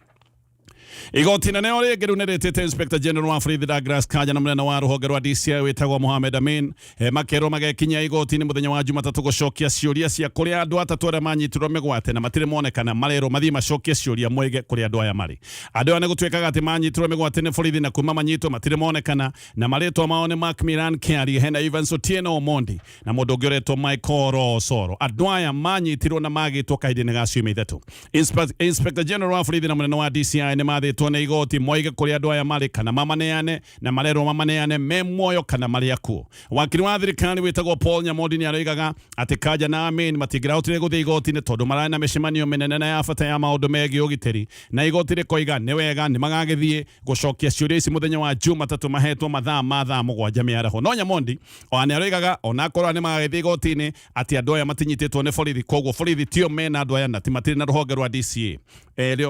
P: igoti nene o rĩngĩ rĩu nĩ rĩtĩte Inspector General wa borithi Douglas Kanja na mũnene wa rũhonge rwa DCI wĩtagwo Mohamed Amin, makerwo magekinyia igoti-inĩ mũthenya wa Jumatatũ gũcokia ciũria cia kũrĩa andũ atatũ arĩa manyitirwo mĩgwate na matirĩ monekana. Marerwo mathiĩ macokie ciũria moige kũrĩa andũ aya marĩ. Andũ aya nĩ gũtuĩkaga atĩ manyitirwo mĩgwate nĩ borithi, na kuma manyitwo matirĩ monekana, na marĩtwa mao nĩ Macmillan Kiarie, hena Evans Otieno Omondi na mũndũ ũngĩ ũretwo Michael Osoro. Andũ aya manyitirwo na magĩtwo kahinda-inĩ ga ciumia 3. Inspector General wa borithi na mũnene wa DCI nĩ mathĩtwo nĩ igoti moige kũrĩa andũ aya marĩ kana mamaneane, na marerwo mamaneane me muoyo kana marĩ akuũ. Wakiri wa thirikari wĩtagwo Paul Nyamondi nĩ aroigaga atĩ Kanja na Amin matingĩrahotire gũthiĩ igoti-inĩ tondũ mararĩ na mĩcemanio mĩnene na ya bata ya maũndũ megiĩ ũgitĩri, na igoti rĩkoiga nĩ wega, nĩ magagĩthiĩ gũcokia ciũria ici mũthenya wa Jumatatũ mahetwo mathaa ma thaa 7 mĩaraho. No Nyamondi ona nĩ aroigaga ona akorwo nĩ magagĩthiĩ igoti-inĩ, atĩ andũ aya matinyitĩtwo nĩ borithi, koguo borithi tio mena andũ aya na ti matirĩ na rũhonge rwa DCA,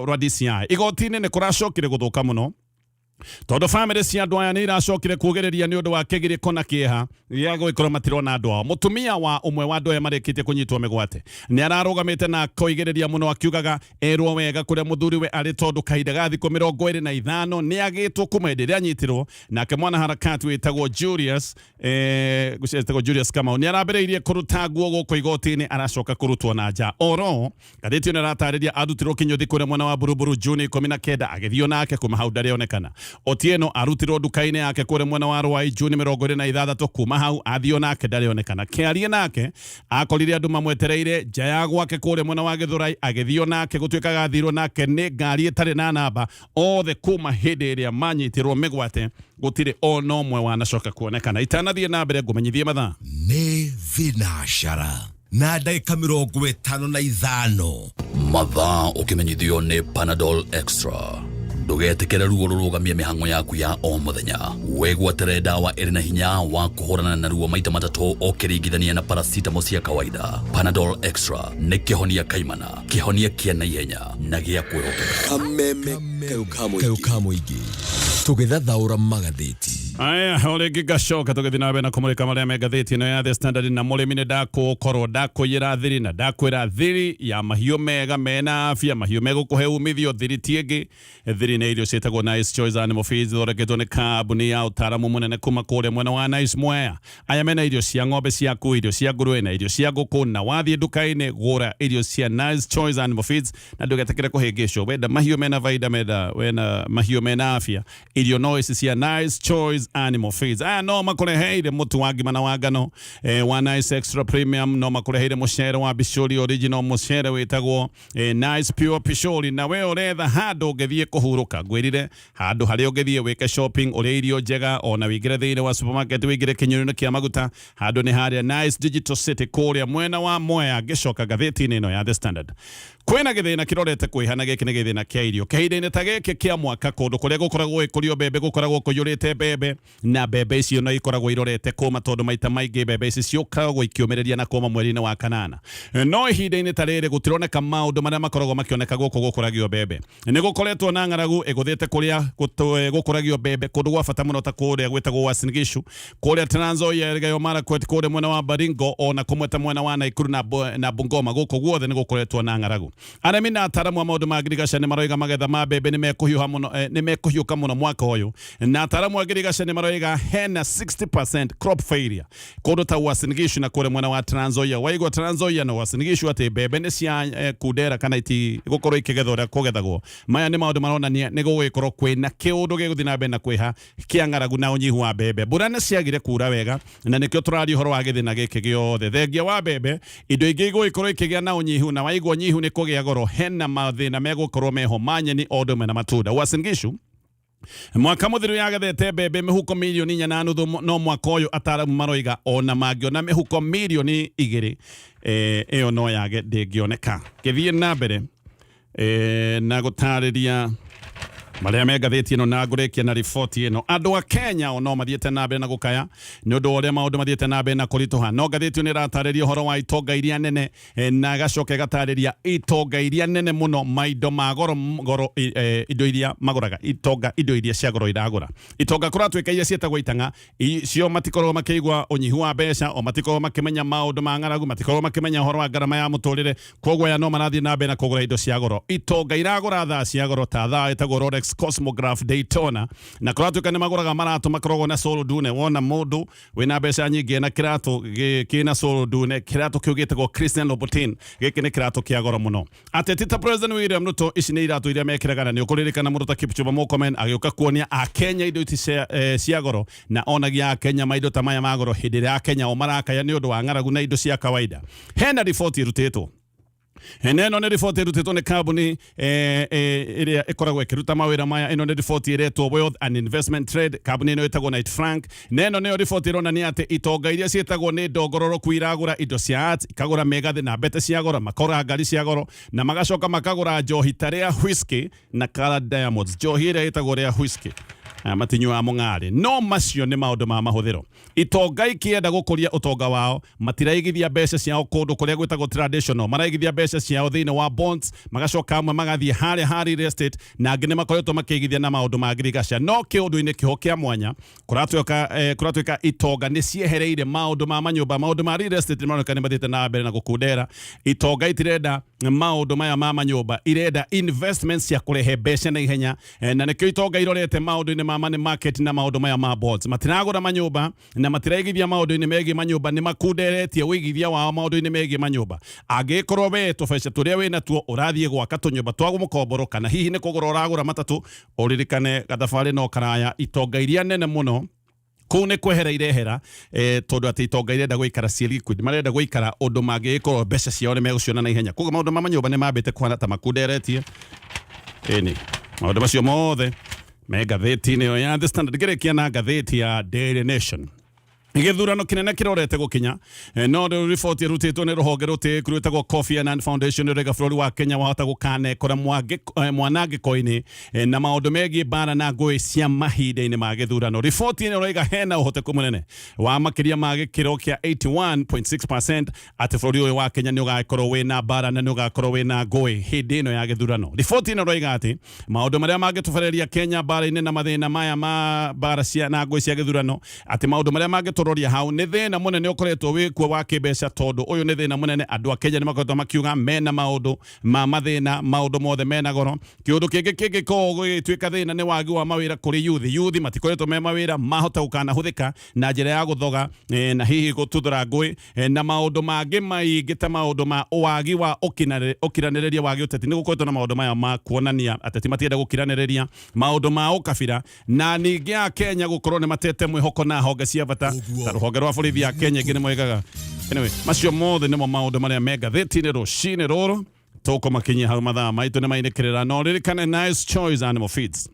P: rwa DCI. Igoti-inĩ nĩ kũracokire gũthũka mũno, tondũ bamĩrĩ cia andũ aya nĩ iracokire kuugĩrĩria nĩ ũndũ wa kĩgirĩko na kĩeha gĩa gũgĩkorwo matirona andũ ao. Mũtumia wa ũmwe wa andũ aya marĩkĩtie kũnyitwo mĩgwate nĩ ararũgamĩte na akoigĩrĩria mũno akiugaga erwo wega kũrĩa mũthuriwe arĩ, tondũ kahinda ga thikũ 25 nĩ agĩtwo kuma hĩndĩ ĩrĩa anyitirwo. Nake mwanaharakati wĩtagwo Julius, wĩtagwo Julius Kamau, nĩ arambĩrĩirie kũruta nguo gũkũ igoti-inĩ, aracoka kũrutwo na nja. Oro ngathĩti ĩno ĩratarĩria arutirwo kĩnyũthi kũrĩa mwena wa Buruburu Juni 19, agĩthio nake, kuma hau ndarĩonekana. Otieno arutirwo nduka-inĩ yake kũrĩa mwena wa Rwai Juni 26, kuma hau athio nake ndarĩonekana. Kĩarie nake akorire andũ mamwetereire nja ya gwake kũrĩa mwena wa Gĩthũrai, agĩthio nake, gũtuĩkaga athirwo nake nĩ ngari ĩtarĩ na namba. Othe kuma hĩndĩ ĩrĩa manyitirwo mĩgwate gũtirĩ ona ũmwe wanacoka kuonekana. Itanathiĩ na mbere, ngũmenyithie mathaa.
B: Nĩ thinacara na ndagĩka 55.
C: Mathaa ũkĩmenyithio nĩ Panadol Extra. Ndũgetĩkĩre ruo rũrũgamie mĩhang'o yaku ya o mũthenya. Wĩgwatĩre ndawa ĩrĩ na hinya wa kũhũrana na ruo maita matatũ ũkĩringithania na paracetamol cia kawaida. Panadol Extra nĩ kĩhonia kaimana, kĩhonia kĩa naihenya na gĩa kwĩhokeka.
B: Kameme kayũ ka mũingĩ, tũgĩthathaũra magathĩti.
P: Aya, o rĩngĩ ngacoka tũgĩthiĩ na mbere na kũmũrĩka marĩa me ngathĩti ĩno ya The Standard. Na mũrĩmi, nĩ ndakũkorwo ndakũiyĩra thiri na ndakwĩra thiri ya mahiũ mega mena afya, mahiũ megũkũhe umithio. Thiri ti ĩngĩ, thiri nĩ irio ciĩtagwo Nice Choice Animal Feeds, ithondeketwo nĩ kambuni ya ũtaaramu mũnene kuma kũrĩa mwena wa Nice Mwea. Aya mena irio cia ng'ombe ciaku, irio cia ngũrwe na irio cia ngũkũ. Na wathiĩ nduka-inĩ, gũra irio cia Nice Choice Animal Feeds na ndũgetĩkĩre kũhĩngĩcwo. Wenda mahiũ mena baida, menda wena mahiũ mena afya, irio no ici cia Nice Choice Animal Feeds. Aya no makũreheire mũtu wa ngima na wa ngano wa Nice Extra Premium, no makũreheire mũcere wa Bishori Original, mũcere wĩtagwo Nice Pure Pishori. Na we ũretha handũ ũngĩthiĩ kũhurũka, ngwĩrire handũ harĩa ũngĩthiĩ wĩke shopping, ũrĩe irio njega, ona wĩingĩre thĩinĩ wa supermarket, wĩingĩre kĩnyuĩro kĩa maguta, handũ nĩ harĩa Nice Digital City kũrĩa mwena wa Mwea. Ngĩcoka ngathĩti-inĩ ĩno ya The Standard, Kwĩna gĩthĩna kĩrorete kwĩha na gĩkĩ nĩ gĩthĩna kĩa irio. Kahinda-inĩ ta gĩkĩ kĩa mwaka kũndũ kũrĩa gũkoragwo gũgĩkũrio mbembe gũkoragwo kũiyũrĩte mbembe na mbembe icio no ikoragwo irorete kũma tondũ maita maingĩ mbembe ici ciũkagwo ikĩũmĩrĩria na kũma mweri-inĩ wa kanana. No ihinda-inĩ ta rĩrĩ gũtironeka maũndũ marĩa makoragwo makĩoneka gũkũ gũkũragio mbembe. Nĩ gũkoretwo na ng'aragu ĩgũthĩte kũrĩa gũkũragio mbembe kũndũ gwa bata mũno ta kũrĩa gwĩtagwo Uasin Gishu, kũrĩa Trans Nzoia, Elgeyo Marakwet, kũrĩa mwena wa Baringo ona kũmwe ta mwena wa Nakuru na Bungoma. Gũkũ guothe nĩ gũkoretwo na ng'aragu. Arĩmi na ataaramu a maũndũ ma ngirigaca nĩ maroiga magetha ma mbembe nĩ mekũhiũha mũno, nĩ mekũhiũka mũno mwaka ũyũ, na ataaramu a ngirigaca nĩ maroiga hena 60% crop failure kũndũ ta Uasin Gishu na kũrĩa mwena wa Trans Nzoia. Waigua Trans Nzoia na Uasin Gishu atĩ mbembe nĩ cia kundera kana itigũkorwo ikĩgethwo ũrĩa kũgethagwo. Maya nĩ maũndũ maronania nĩ gũgũgĩkorwo kwĩna kĩũndũ gĩgũthiĩ na mbere na kwĩha kĩa ng'aragu na ũnyihu wa mbembe. Mbura nĩ ciagire kura wega na nĩkĩo tũraria ũhoro wa gĩthĩna gĩkĩ gĩothe. Thengia wa mbembe, indo ingĩ igũgĩkorwo ikĩgĩa na ũnyihu, na waigua ũnyihu nĩ kũgĩa goro, hena mathĩna megũkorwo meho ma nyeni o ũndũ ũmwe na matunda. Uasin Gishu mwaka mũthiru yagethete mbembe mĩhuko mirioni inya na nuthu, no mwaka ũyũ ataramu maroiga ona mangĩona mĩhuko mirioni igĩrĩ ĩyo no yage ndĩngĩoneka. Ngĩthiĩ na mbere na gũtarĩria marĩa me ngathĩti ĩno na ngũrĩkia na riboti ĩno, andũ a Kenya o no mathiĩte na mbere na gũkaya nĩ ũndũ wa ũrĩa maũndũ mathiĩte na mbere na kũritũha, no ngathĩti ĩno ĩratarĩria ũhoro wa itonga iria nene na ĩgacoka ĩgatarĩria itonga iria nene mũno maindo ma goro goro indo iria magũraga itonga, indo iria cia goro iragũra itonga. Kũratuĩka iria ciĩtagwo itang'a cio matikoragwo makĩigua ũnyihu wa mbeca, o matikoragwo makĩmenya maũndũ ma ng'aragu, matikoragwo makĩmenya ũhoro wa ngarama ya mũtũrĩre, koguo aya no marathiĩ na mbere na kũgũra indo cia goro. Itonga iragũra thaa cia goro ta thaa ĩtagwo Rolex Cosmograph Daytona, na kũratuĩka nĩ magũraga maratũ makoragwo na sole ndune. Wona mũndũ wĩna mbeca nyingĩ na kĩratũ kĩna sole ndune, kĩratũ kĩu gĩtagwo Christian Louboutin, gĩkĩ nĩ kĩratũ kĩa goro mũno. Ateti ta President William Ruto, ici nĩ iratũ iria mekĩraga, na nĩ ũkũririkana mũndũ ta Kipchumba Murkomen agĩũka kuonia Akenya indo ici cia goro, na onagia Akenya maindo ta maya ma goro hĩndĩ ĩrĩa Akenya o marakaya nĩ ũndũ wa ng'aragu na indo cia kawaida. Hena riboti ĩrutĩtwo, na ĩno nĩ riboti ĩrutĩtwo nĩ kambuni ĩrĩa ĩkoragwo ĩkĩruta mawĩra maya. Ĩno nĩ riboti ĩretwo Wealth and Investment Trade, kambuni ĩno ĩtagwo Knight Frank, na ĩno nĩyo riboti ĩronania atĩ itonga iria ciĩtagwo nĩ ndongororoku iragũra indo cia art, ikagũra mĩgathĩ na mbete cia goro, makagũra ngari cia goro, na magacoka makagũra njohi ta rĩa whisky na colored diamonds. Njohi ĩrĩa ĩtagwo rĩa whisky, aya matinyuaga mũng'arĩ, no macio nĩ maũndũ ma mahũthĩro. Itonga ikĩenda gũkũria ũtonga wao matiraigithia mbeca ciao kũndũ kũrĩa gwĩtagwo traditional, maraigithia mbeca ciao thĩinĩ wa bonds, magacoka amwe magathiĩ harĩa ha real estate, na angĩ nĩ makoretwo makĩigithia na maũndũ ma ngirigaca. No kĩũndũ-inĩ kĩho kĩa mwanya kũratuĩka itonga nĩ ciehereire maũndũ ma manyũmba, maũndũ ma real estate nĩ maroneka nĩ mathiĩte na mbere na gũkundera. Itonga itirenda maũndũ maya ma manyũmba, irenda investments cia kũrehe mbeca na ihenya, na nĩkĩo itonga irorete maũndũ-inĩ ma money market na maũndũ maya ma bonds. Matiragũra manyũmba na matiraigithia maũndũ-inĩ megiĩ manyũmba, nĩ makunderetie ũigithia wao maũndũ-inĩ megiĩ manyũmba. Angĩkorwo we tũbeca tũrĩa wĩ natuo ũrathiĩ gwaka tũnyũmba twa mũkomboro kana hihi nĩ kũgũra ũragũra matatũ, ũririkane gathabarĩ no karaya. Itonga iria nene mũno kũu nĩ kwehera irehera, tondũ atĩ itonga irenda gũikara ciĩ liquid, marenda gũikara ũndũ mangĩgĩkorwo mbeca ciao nĩ megũciona na ihenya. Koguo maũndũ ma manyũmba nĩ mambĩte kũhana ta makunderetie. Ĩni maũndũ macio mothe me ngathĩti-inĩ ĩyo ya The Standard. Ngĩrĩkia na ngathĩti ya Daily Nation, gĩthurano kĩnene kĩrorete gũkinya, no rĩu riboti ĩrutĩtwo nĩ rũhonge rũtĩĩku rwĩtagwo Kofi Annan Foundation rũraiga bũrũri wa Kenya wahota gũkanekora mwanangĩko-inĩ na maũndũ megiĩ mbara na ngũĩ cia mahinda-inĩ ma gĩthurano. Riboti ĩno ĩroiga hena ũhoteku mũnene wa makĩria ma gĩkĩro kĩa 81.6% atĩ bũrũri ũyũ wa Kenya nĩ ũgakorwo wĩna mbara na nĩ ũgakorwo wĩna ngũĩ hĩndĩ ĩno ya gĩthurano. Riboti ĩno ĩroiga atĩ maũndũ marĩa mangĩtũbereria Kenya mbara-inĩ na mathĩna maya ma mbara cia na ngũĩ cia gĩthurano, atĩ maũndũ marĩa mangĩtũroria hau nĩ thĩna mũnene ũkoretwo wĩkuo wa kĩmbeca, tondũ ũyũ nĩ thĩna mũnene. Andũ a Kenya nĩ makoretwo makiuga mena maũndũ ma mathĩna, maũndũ mothe mena goro. Kĩũndũ kĩngĩ kĩngĩkorwo gũgĩtuĩka thĩna nĩ wagi wa mawĩra kũrĩ yuthi. Yuthi matikoretwo me mawĩra, mahota gũkanahũthĩka na njĩra ya gũthoga na hihi gũtuthũra ngũĩ na maũndũ mangĩ maingĩ ta maũndũ ma wagi wa ũkiranĩrĩria wa gĩũteti. Nĩ gũkoretwo na maũndũ maya ma kuonania ateti matienda gũkiranĩrĩria, maũndũ ma ũkabira, na ningĩ a Kenya gũkorwo nĩ matete mwĩhoko na honge cia bata ta rũhonge rwa borithi ya Kenya ingĩ nĩ moigaga. Anyway, macio mothe nĩmo maũndũ marĩa me ngathĩti-inĩ rũcinĩ rũrũ. Tũkũmakinyia hau, mathaa maitũ nĩ mainĩkĩrĩra, no ririkane Nice Choice Animal Feeds.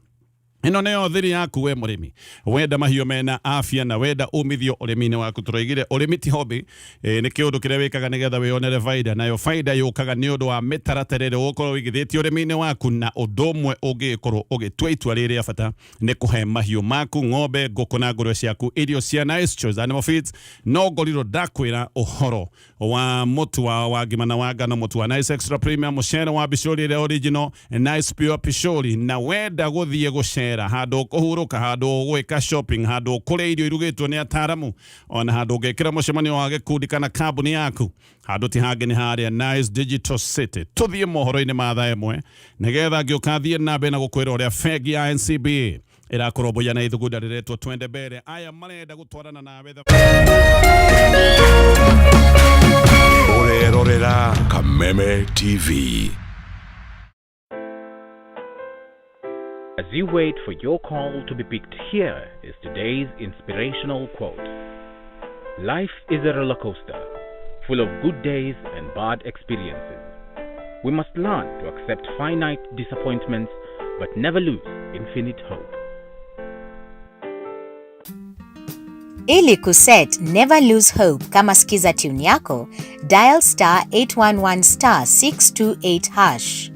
P: Ĩno nĩyo thiri yaku we mũrĩmi wenda mahiũ mena afya na wenda umithio ũrĩmi-inĩ waku. Tũroigire ũrĩmi ti hobby, nĩ kĩũndũ kĩrĩa wĩkaga nĩgetha wĩyonere baida, nayo baida yũkaga nĩ ũndũ wa mĩtaratara ĩrĩa ũgũkorwo ũigithĩtie ũrĩmi-inĩ waku, na ũndũ ũmwe ũngĩgĩkorwo ũgĩtua itua rĩrĩ rĩa bata nĩ kũhe mahiũ maku ng'ombe, ngũkũ na ngũrwe ciaku irio cia Nice Choice Animal Feeds. No ngorirwo ndakwĩra ũhoro wa mũtu wa ngima na wa ngano, mũtu wa Nice Extra Premium, mũcere wa bicũri ĩrĩa original, Nice Pure Pishori. Na wenda gũthiĩ gũcera handũ ũkũhurũka, handũ ũgwĩka shopping, handũ ũkũrĩa irio irugĩtwo nĩ ataaramu, ona handũ ũngĩkĩra mũcemanio wa gĩkundi kana kambuni yaku, handũ ti hangĩ nĩ harĩa Nice Digital City. Tũthiĩ mohoro-inĩ ma thaa ĩmwe nĩgetha ngĩũka thiĩ na mbere na gũkwĩra ũrĩa bengi ya NCBA ĩrakũrũmbũiya na ithugunda rĩretwo Twende Mbere. Aya marenda gũtwarana nawe.
B: Ũrerorera Kameme TV.
D: As you wait for your call to be picked, here is today's inspirational quote. Life is a roller coaster, full of good days and bad experiences. We must learn to accept finite disappointments, but never lose infinite hope.
E: Ili kuset Never Lose Hope kama skiza tune yako, dial star 811 star 628 hash.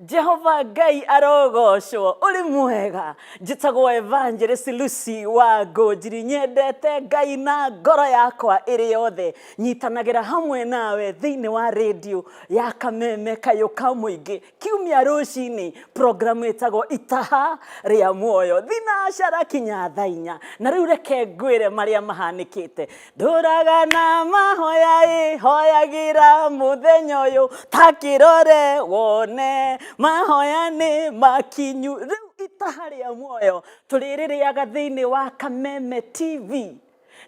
F: Jehova Ngai arogocwo, ũrĩ mwega. Njĩtagwo Evangelist Lucy wa Ngũnjiri, nyendete Ngai na ngoro yakwa ĩrĩ yothe. Nyitanagĩra hamwe nawe thĩinĩ wa rĩndiũ ya Kameme Kayũ ka Mũingĩ kiumia rũcinĩ, programu ĩtagwo Itaha rĩa Muoyo, thinacara kinya thaa inya. Na rĩu reke ngwĩre marĩa mahanĩkĩte. Ndũraga na mahoya ĩ, hoyagĩra mũthenya ũyũ, ta kĩrore wone mahoya nĩ makinyu. Rĩu Itaha rĩa Muoyo tũrĩrĩrĩaga thĩinĩ wa Kameme TV,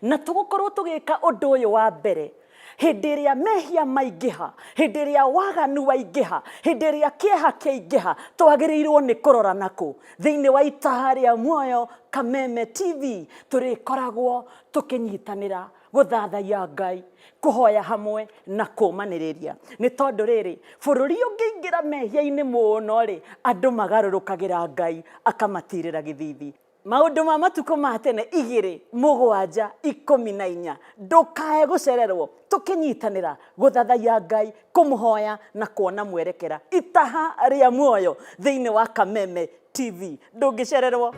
F: na tũgũkorwo tũgĩka ũndũ ũyũ wa mbere hĩndĩ ĩrĩa mehia maingĩha, hĩndĩ ĩrĩa waganu waingĩha, hĩndĩ ĩrĩa kĩeha kĩaingĩha, twagĩrĩirwo nĩ kũrora nakũ. Thĩinĩ wa Itaha rĩa Muoyo Kameme TV tũrĩkoragwo tũkĩnyitanĩra gũthathaiya Ngai, kũhoya hamwe na kũmanĩrĩria. Nĩ tondũ rĩrĩ, bũrũri ũngĩingĩra mehia-inĩ mũno rĩ, andũ magarũrũkagĩra Ngai akamatirĩra gĩthithi. Maũndũ ma matukũ ma tene igĩrĩ mũgwanja ikũmi na inya. Ndũkae gũcererwo tũkĩnyitanĩra gũthathaiya Ngai, kũmũhoya na kuona mwerekera. Itaha rĩa Muoyo thĩinĩ wa Kameme TV. Ndũngĩcererwo.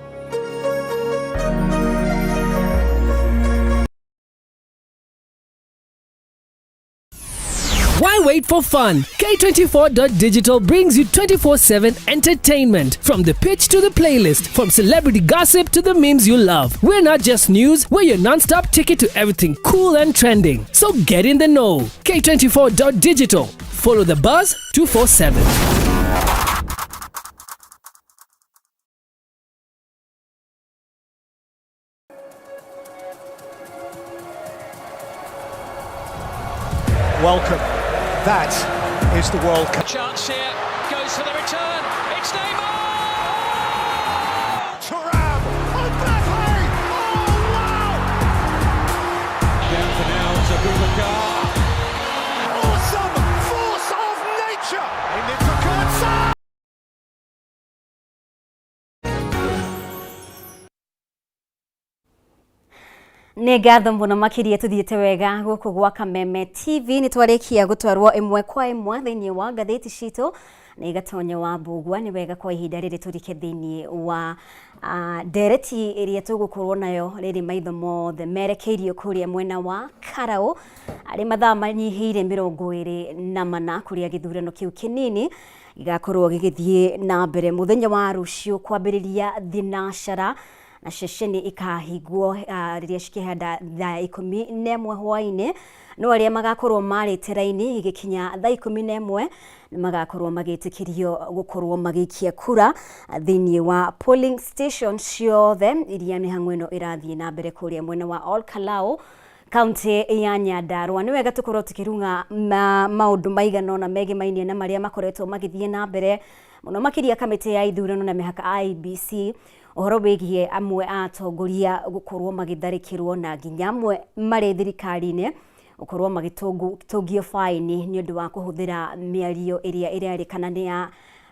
G: Why wait for fun? K24.digital brings you 24/7 entertainment. From the pitch to the playlist, from celebrity gossip to the memes you love. We're not just news, we're your non-stop ticket to everything cool and trending. So get in the know. K24.digital. Follow the buzz 247.
Y: Welcome. That is the World Cup.
Z: Chance here, goes for the return. It's Neymar!
Y: Thuram! Mbappe! Oh, wow!
Z: Down for now to Boubacar.
Y: Awesome force of nature! In it for Kurtz!
A: Nĩ ngatho mũno makĩria, tũthiĩte wega gũkũ gwa Kameme TV. Nĩ twarĩkia gũtwarwo ĩmwe kwa ĩmwe thĩinĩ wa ngathĩti citũ nĩ Gatonyo wa Mbugua. Nĩ wega kwa ihinda rĩrĩ tũrike thĩinĩ wa ndereti ĩrĩa tũgũkorwo nayo rĩrĩ maitho mothe merekeirio kũrĩa mwena wa Karaũ, arĩ mathaa manyihĩire 24 kũrĩa gĩthurano kĩu kĩnini gĩgakorwo gĩgĩthiĩ na mbere mũthenya wa rũciũ kwambĩrĩria thinacara, na ceceni ikahingwo rĩrĩa cikĩhanda thaa 11 hwaĩ-inĩ. No arĩa magakorwo marĩte raini igĩkinya thaa 11 nĩ magakorwo magĩtĩkĩrio gũkorwo magĩikia kura thĩinĩ wa polling station ciothe iria mĩhang'o ĩno ĩrathiĩ na mbere kũrĩa mwena wa Ol Kalou. Kaunti ya Nyandarua. Nĩ wega tũkorwo tũkĩrung'a maũndũ maigana ũna megemainie na marĩa makoretwo magĩthiĩ na mbere mũno makĩria kamĩtĩ ya ithurano na mĩhaka IEBC, ũhoro wĩgiĩ amwe a atongoria gũkorwo magĩtharĩkĩrwo na nginya amwe marĩ thirikari-inĩ gũkorwo magĩtũngio baĩni nĩ ũndũ wa kũhũthĩra mĩario ĩrĩa ĩrerĩkana nĩ ya